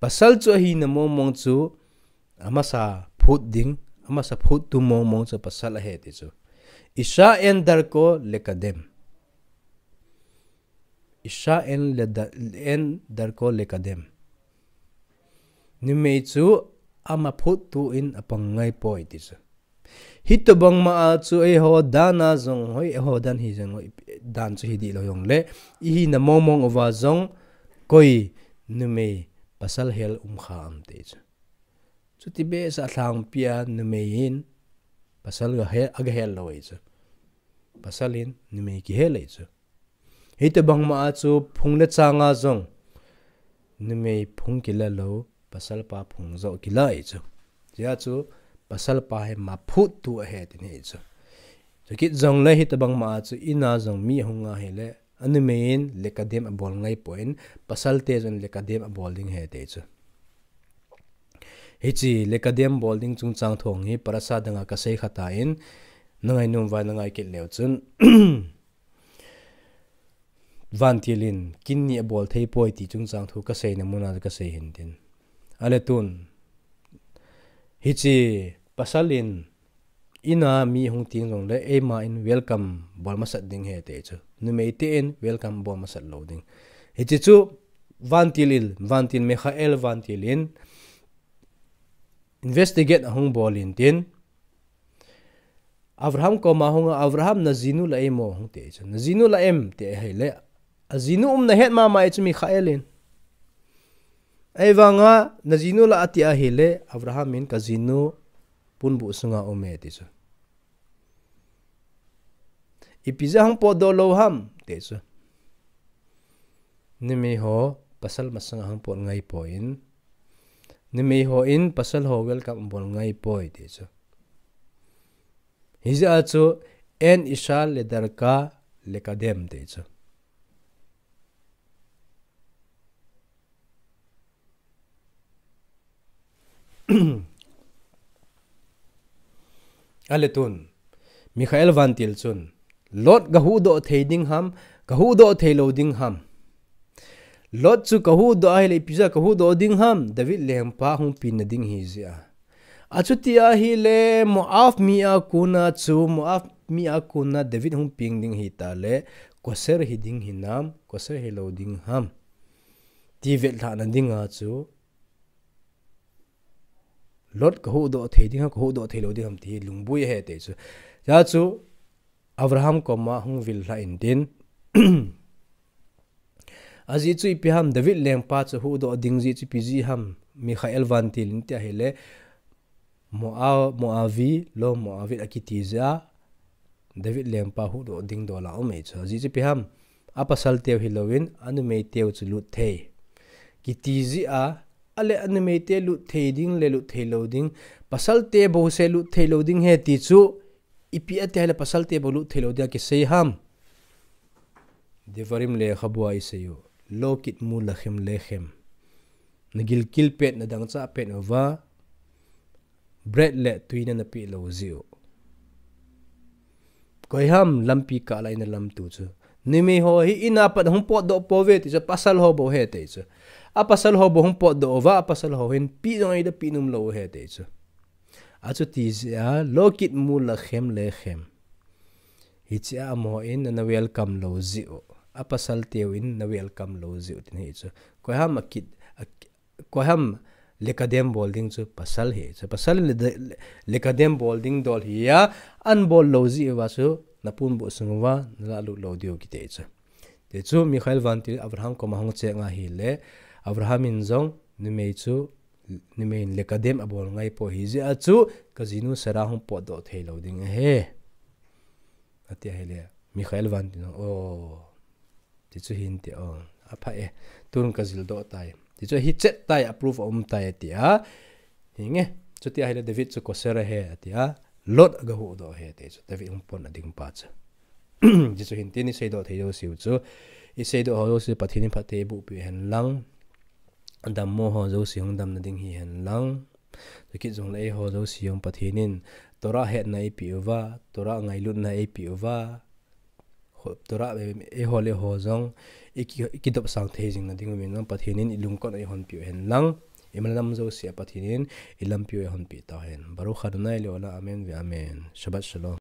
Pasal chu ahina mong mong chu amasa phut ding, amasa phuttu mong mong chu pasal ahi ti chu. Isha en darko lekadem. Isha en le da-, en darko lekadem. Numei chu ama phuttu in apang ngaipoi ti chu. Hitobang ma a chu eiho dan a jong hoi, eiho dan hi jong hoi, dan chu hi dih lou jongle, ihina mong mong uva jong koi numei pasal hel um kha am ti chu. Chuti behseh a lhangpi a numei in pasal ga he-, aga hel lou ahi chu. Pasal in numei kihel ahi chu. Hitobang ma a chu phung le chang a jong numei phung kila lou, pasal pa phung joh kila ahi chu. Hijeh a chu pasal pa hi ama phuttu ahi ti ahi chu. Chukit jongle hitobang ma a chu in a jong mi ahung a ahile, anumei in lekadem abol ngaipoi, pasal te jong lekadem abol ding ahi ti chu. Hiche lekadem bol ding chungchang thu hi parasha dang a kasei khat ahin, nangainom uva nangai kit leu chun, vantil in kin ni abol thei poi ti chungchang thu kaseina mun a kasei hin tin. Ale tun, hiche pasal in in a mi hung teng jongle eima in welcome bol masat ding ahi ti chu. Numei te in welcome bol masat lou ding. Hiche chu vantil in, vantil Michael vantil in investigate ahung bol in tin, Abraham koma hung a, Abraham, najinu la em o, hung ti chu. Najinu la em ti ahile, ajinu umna het mama ahi chu Michael in. Ahivang a najinu la ati ahile, Abraham in kajinu ponbuh sunga um e ti chu. Ipi jeh a hung potdoh lou ham ti chu. Numei ho pasal masang a hung pot ngaipoi. Numei ho in pasal ho welcome bol ngaipoi ti chu. Hijeh a chu en isha le darka lekadem ti chu. Ale tun, Michael vantil chun, Lot gahuhdoh thei ding ham, gahuhdoh thei lou ding ham. Lot chu kahuhdoh ahile ipi jeh a kahuhdoh ding ham, David lengpa hung peng na ding ahi jeh a. Achuti ahile Moab mi a kona chu, Moab mi a kona David hung peng ding ahitah le, kosher hi ding hinam, kosher hilou ding ham ti vetlhahna ding a chu, Lot kahuhdoh thei ding ham, kahuhdoh thei lou ding ham ti hi lungboi ahi ti chu. Hijeh a chu Abraham koma hung vil lha in tin. Ajeh chu ipi ham, David lengpa chu huhdoh ding jeh chu ipi jeh ham, Michael vantil in ti ahile, Moa-, Moavi, lo Moavi akiti jeh a, David lengpa huhdoh ding dol a um ahi chu. Ajeh chu ipi ham, apasal teu hilou in, anumei teu chu lut thei kiti jeh a, ale anumei te lut thei ding le lut thei lou ding, pasal te bouseh lut thei lou ding ahi ti chu, ipi ati ahile pasal te bou lut thei lou ding a kisei ham. Devarim lekhabu a isei u, lo kitmu lachem lechem. Nagilkel pet, nadangchah pet uva, bread le tui nana peh lou jeh u. Koiham lampi kah lah a ina lamtu chu? Numei ho hi in a pat hung potdoh pouve ti chu, pasal ho bou ahi ti chu. Apasal ho bou hung potdoh uva, apasal ho hin peh jong eida peh nom lou ahi ti chu. Achuti jeh a, lo kitmu lachem lechem. Hiche a amaho in ana welcome lou jeh u. Apasal teu in ana welcome lou jeh u tin ahi chu. Koiham akit, a, koiham lekadem bol ding chu? Pasal ahi chu. Pasal in le, le, lekadem bol ding dol hi a, ana bol lou jeh uva chu, naponbuh sung uva nalah lut lou diu kiti chu. Ti chu Mikhail vantil Abraham koma hung cheng ahile, Abraham in jong numei chu, numei in lekadem abol ngai poi, hijeh a chu kajinu Sarah hung potdoh thei lou ding ahi, ati ahile, Mikhail vantil in, o, ti chu hin ti, o, apha e, tun kajildoh tai. Ti chu hichet tai, approve aum tai, ati a. Hinge, chuti ahile David chu kosher ahi, ati a. Lot agahuhdoh ahi, ti chu David hung pon ading pa chu. Ti chu hin tin, iseidoh thei jouse u chu, iseidoh ho jouse Pathen in phatthei eiboh peh hen lang, adammo ho jouse hung damna ding hihen lang. Chukit jongle eiho jouse jong Pathen in Torah hetna eipeh uva, Torah ngailutna eipeh uva, Torah, eiho le eiho jong iki, ikidopsang thei jing na ding uvin jong Pathen in ilungkot u eihonpeh u hen lang, imalam jouse a Pathen in ilampi u eihonpeh tauhen. Baruch Adonai leolam, amen ve'amen. Shabbat shalom.